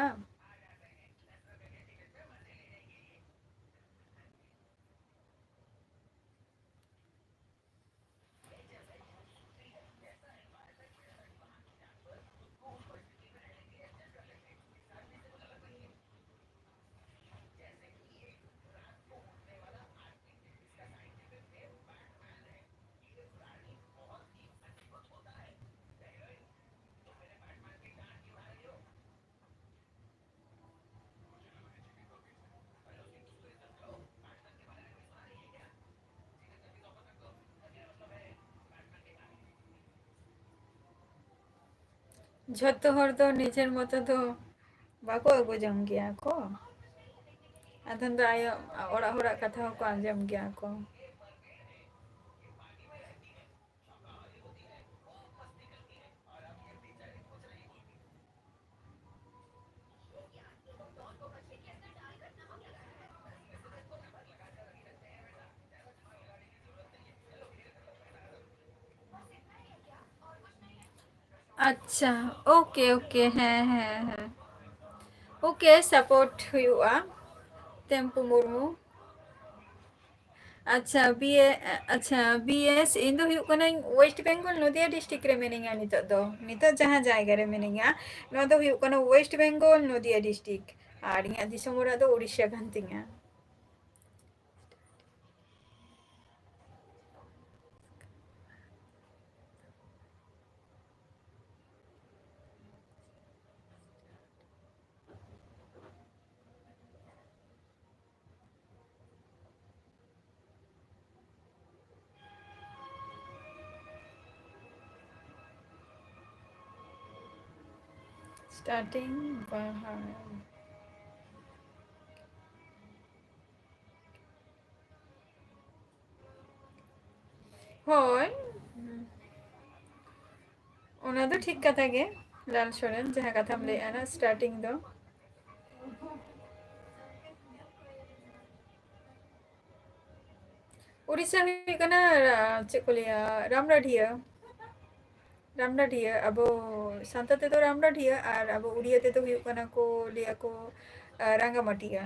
ᱡᱷᱚᱛᱚ ᱦᱚᱲ ᱫᱚ ᱱᱤᱡᱮᱨ ᱢᱚᱛᱚ ᱫᱚ ᱵᱟᱠᱚ ᱟᱹᱜᱩ ᱡᱚᱝ ᱜᱮᱭᱟ ᱠᱚ᱾ ᱟᱫᱚᱢ ᱫᱚ ᱟᱭᱳ, ᱚᱲᱟᱜ ᱦᱚᱲᱟᱜ ᱠᱟᱛᱷᱟ ᱦᱚᱸᱠᱚ ᱟᱸᱡᱚᱢ ᱜᱮᱭᱟ ᱠᱚ᱾ ᱟᱪᱪᱷᱟ, ᱳᱠᱮ, ᱳᱠᱮ, ᱦᱮᱸ, ᱦᱮᱸ, ᱦᱮᱸ᱾ ᱳᱠᱮ, ᱥᱟᱯᱳᱨᱴ ᱦᱩᱭᱩᱜᱼᱟ, ᱴᱮᱢᱯᱩ ᱢᱩᱨᱢᱩ᱾ ᱟᱪᱪᱷᱟ, ᱵᱤ ᱮ, ᱟᱪᱪᱷᱟ, ᱵᱤ ᱮᱥ, ᱤᱧ ᱫᱚ ᱦᱩᱭᱩᱜ ᱠᱟᱹᱱᱟᱹᱧ ᱳᱭᱮᱥᱴ ᱵᱮᱝᱜᱚᱞ, ᱱᱚᱫᱤᱭᱟ ᱰᱤᱥᱴᱨᱤᱠᱴ ᱨᱮ ᱢᱤᱱᱟᱹᱧᱟ ᱱᱤᱛᱚᱜ ᱫᱚ᱾ ᱱᱤᱛᱚᱜ ᱡᱟᱦᱟᱸ ᱡᱟᱭᱜᱟ ᱨᱮ ᱢᱤᱱᱟᱹᱧᱟ, ᱱᱚᱣᱟ ᱫᱚ ᱦᱩᱭᱩᱜ ᱠᱟᱱᱟ ᱳᱭᱮᱥᱴ ᱵᱮᱝᱜᱚᱞ, ᱱᱚᱫᱤᱭᱟ ᱰᱤᱥᱴᱨᱤᱠᱴ᱾ ᱟᱨ ᱤᱧᱟᱹᱜ ᱫᱤᱥᱚᱢ ᱚᱲᱟᱜ ᱫᱚ ᱩᱲᱤᱥᱥᱟ ᱠᱟᱱ ᱛᱤᱧᱟ᱾ Starting ᱵᱟᱦᱟ᱾ ᱦᱳᱭ, ᱚᱱᱟ ᱫᱚ ᱴᱷᱤᱠ ᱠᱟᱛᱷᱟ ᱜᱮ, ᱞᱟᱞ ᱥᱚᱨᱮᱱ, ᱡᱟᱦᱟᱸ ᱠᱟᱛᱷᱟᱢ ᱞᱟᱹᱭᱮᱫᱼᱟ ᱱᱟ, starting ᱫᱚ᱾ ᱩᱲᱤᱥᱥᱟ ᱦᱩᱭᱩᱜ ᱠᱟᱱᱟ, ᱪᱮᱫ ᱠᱚ ᱞᱟᱹᱭᱟ, ᱨᱟᱢᱰᱟᱰᱷᱤᱭᱟᱹ᱾ ᱨᱟᱢᱰᱟᱰᱷᱤᱭᱟᱹ, ᱟᱵᱚ ᱥᱟᱱᱛᱟᱲ ᱛᱮᱫᱚ ᱨᱟᱢᱰᱟᱰᱷᱤᱭᱟᱹ, ᱟᱨ ᱟᱵᱚ ᱩᱲᱤᱭᱟ ᱛᱮᱫᱚ ᱦᱩᱭᱩᱜ ᱠᱟᱱᱟ ᱠᱚ, ᱞᱟᱹᱭᱟ ᱠᱚ, ᱟᱸ, ᱨᱟᱸᱜᱟᱢᱟᱴᱤᱭᱟ᱾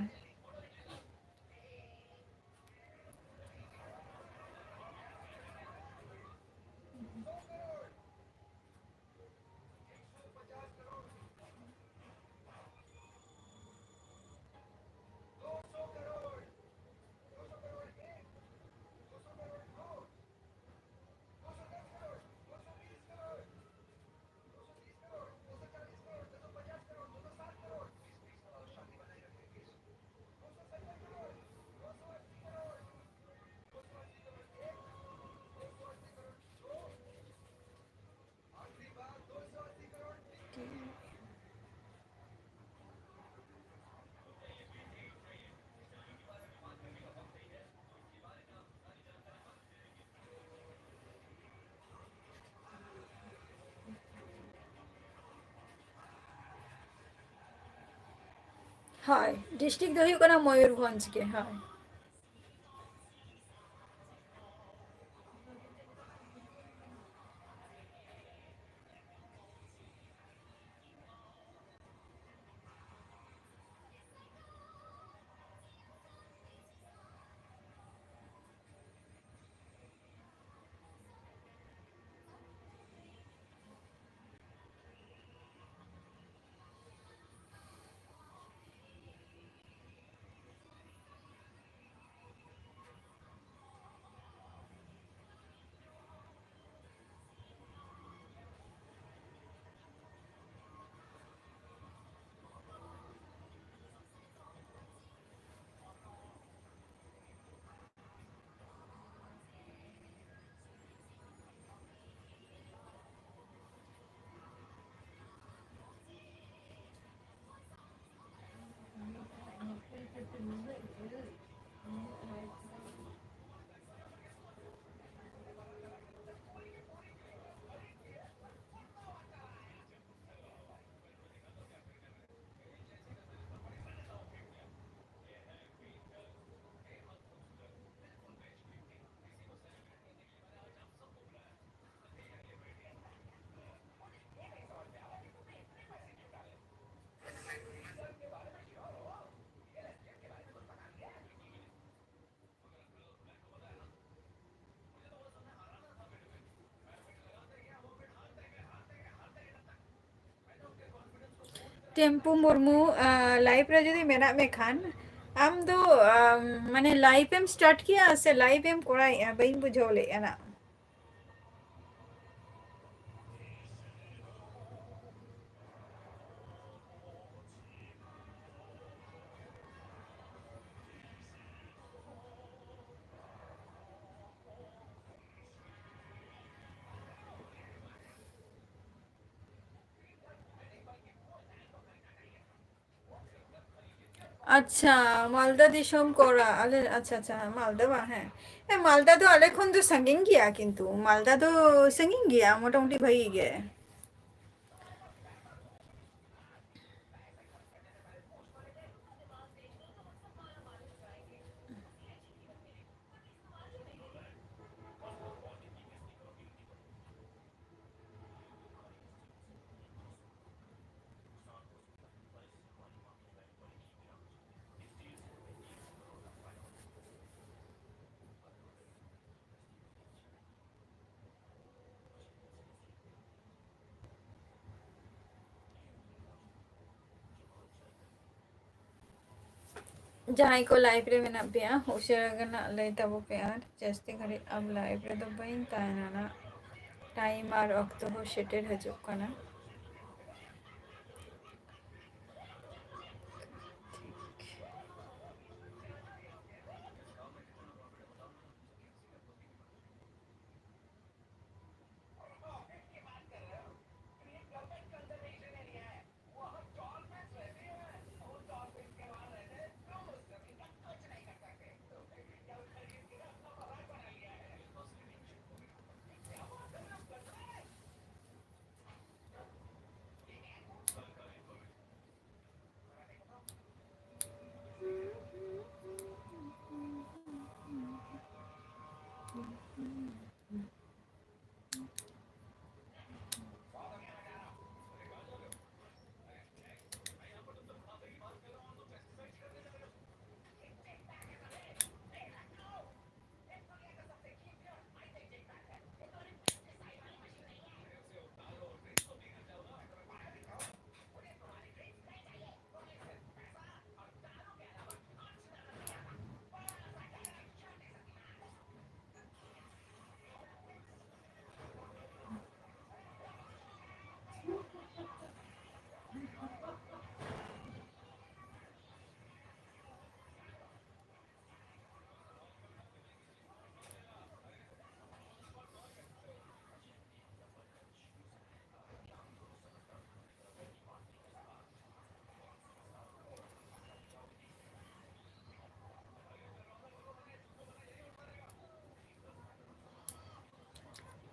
ᱦᱳᱭ, district ᱫᱚ ᱦᱩᱭᱩᱜ ᱠᱟᱱᱟ ᱢᱚᱭᱩᱨᱵᱷᱚᱸᱡᱽ ᱜᱮ᱾ ᱦᱳᱭ᱾ ᱴᱮᱢᱯᱩ ᱢᱩᱨᱢᱩ, ᱟᱸ, live ᱨᱮ ᱡᱩᱫᱤ ᱢᱮᱱᱟᱜ ᱢᱮ ᱠᱷᱟᱱ, ᱟᱢ ᱫᱚ, ᱟᱢ, ᱢᱟᱱᱮ, live ᱮᱢ start ᱠᱮᱜᱼᱟ ᱥᱮ live ᱮᱢ ᱠᱚᱨᱟᱣᱮᱜᱼᱟ? ᱵᱟᱹᱧ ᱵᱩᱡᱷᱟᱹᱣ ᱞᱮᱫᱼᱟ ᱱᱟᱜ᱾ ᱟᱪᱪᱷᱟ, ᱢᱟᱞᱫᱟ ᱫᱤᱥᱚᱢ ᱠᱚᱲᱟ, ᱟᱞᱮ, ᱟᱪᱪᱷᱟ, ᱟᱪᱪᱷᱟ, ᱢᱟᱞᱫᱟ ᱵᱟᱝ, ᱦᱮᱸ᱾ ᱦᱮᱸ, ᱢᱟᱞᱫᱟ ᱫᱚ ᱟᱞᱮ ᱠᱷᱚᱱ ᱫᱚ ᱥᱟᱺᱜᱤᱧ ᱜᱮᱭᱟ, ᱠᱤᱱᱛᱩ ᱢᱟᱞᱫᱟ ᱫᱚ ᱥᱟᱺᱜᱤᱧ ᱜᱮᱭᱟ ᱢᱚᱴᱟᱢᱩᱴᱤ ᱵᱷᱟᱹᱜᱤ ᱜᱮ᱾ ᱡᱟᱦᱟᱸᱭ ᱠᱚ live ᱨᱮ ᱢᱮᱱᱟᱜ ᱯᱮᱭᱟ, ᱩᱥᱟᱹᱨᱟ ᱜᱮ ᱱᱟᱜ ᱞᱟᱹᱭ ᱛᱟᱵᱚ ᱯᱮ, ᱟᱨ ᱡᱟᱹᱥᱛᱤ ᱜᱷᱟᱹᱲᱤᱡ ᱟᱵ live ᱨᱮᱫᱚ ᱵᱟᱹᱧ ᱛᱟᱦᱮᱱᱟ ᱱᱟᱜ, time ᱟᱨ ᱚᱠᱛᱚ ᱦᱚᱸ ᱥᱮᱴᱮᱨ ᱦᱤᱡᱩᱜ ᱠᱟᱱᱟ᱾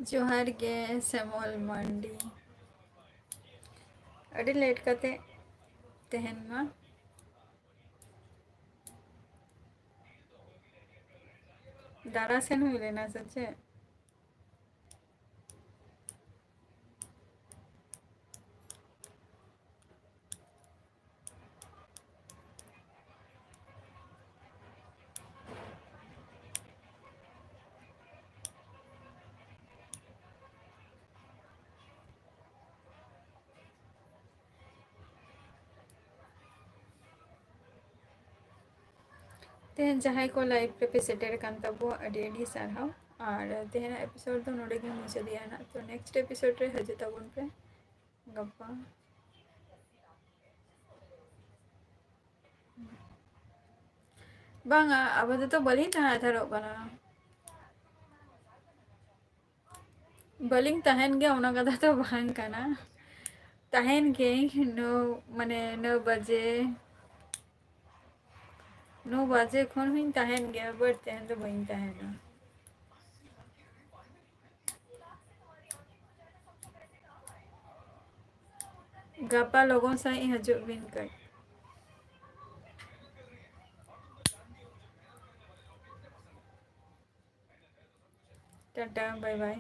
ᱡᱚᱦᱟᱨ ᱜᱮ ᱥᱮᱢᱚᱞ ᱢᱟᱱᱰᱤ᱾ ᱟᱹᱰᱤ ᱞᱮᱴ ᱠᱟᱛᱮ ᱛᱮᱦᱮᱧ ᱢᱟ᱾ ᱫᱟᱬᱟ ᱥᱮᱱ ᱦᱩᱭ ᱞᱮᱱᱟ ᱥᱮ ᱪᱮᱫ? ᱛᱮᱦᱮᱧ ᱡᱟᱦᱟᱸᱭ ᱠᱚ ᱞᱟᱭᱤᱵᱷ ᱨᱮᱯᱮ ᱥᱮᱴᱮᱨ ᱟᱠᱟᱱ ᱛᱟᱵᱚ, ᱟᱹᱰᱤ ᱟᱹᱰᱤ ᱥᱟᱨᱦᱟᱣ᱾ ᱟᱨ ᱛᱮᱦᱮᱧᱟᱜ ᱮᱯᱤᱥᱳᱰ ᱫᱚ ᱱᱚᱰᱮ ᱜᱮ ᱢᱩᱪᱟᱹᱫ ᱮᱜᱼᱟ ᱱᱟᱜ᱾ ᱛᱚ ᱱᱮᱠᱥᱴ ᱮᱯᱤᱥᱳᱰ ᱨᱮ ᱦᱤᱡᱩᱜ ᱛᱟᱵᱚᱱ ᱯᱮ ᱜᱟᱯᱟ᱾ ᱵᱟᱝᱟ, ᱟᱯᱟᱛᱚᱛᱚ ᱵᱟᱹᱞᱤᱧ ᱛᱟᱦᱮᱸ ᱦᱟᱛᱟᱲᱚᱜ ᱠᱟᱱᱟ᱾ ᱵᱟᱹᱞᱤᱧ ᱛᱟᱦᱮᱱ ᱜᱮᱭᱟ, ᱚᱱᱟ ᱠᱟᱛᱷᱟ ᱫᱚ ᱵᱟᱝ ᱠᱟᱱᱟ᱾ ᱛᱟᱦᱮᱱ ᱜᱮᱭᱟᱹᱧ ᱱᱚ, ᱢᱟᱱᱮ ᱱᱚ ᱵᱟᱡᱮ, ᱱᱚ ᱵᱟᱡᱮ ᱠᱷᱚᱱ ᱦᱚᱸᱧ ᱛᱟᱦᱮᱱ ᱜᱮᱭᱟ, but ᱛᱮᱦᱮᱧ ᱫᱚ ᱵᱟᱹᱧ ᱛᱟᱦᱮᱱᱟ᱾ ᱜᱟᱯᱟ ᱞᱚᱜᱚᱱ ᱥᱟᱺᱦᱤᱡ ᱦᱤᱡᱩᱜ ᱵᱤᱱ ᱠᱟᱹᱡ᱾ ᱴᱟᱴᱟ, ᱵᱟᱭ ᱵᱟᱭ᱾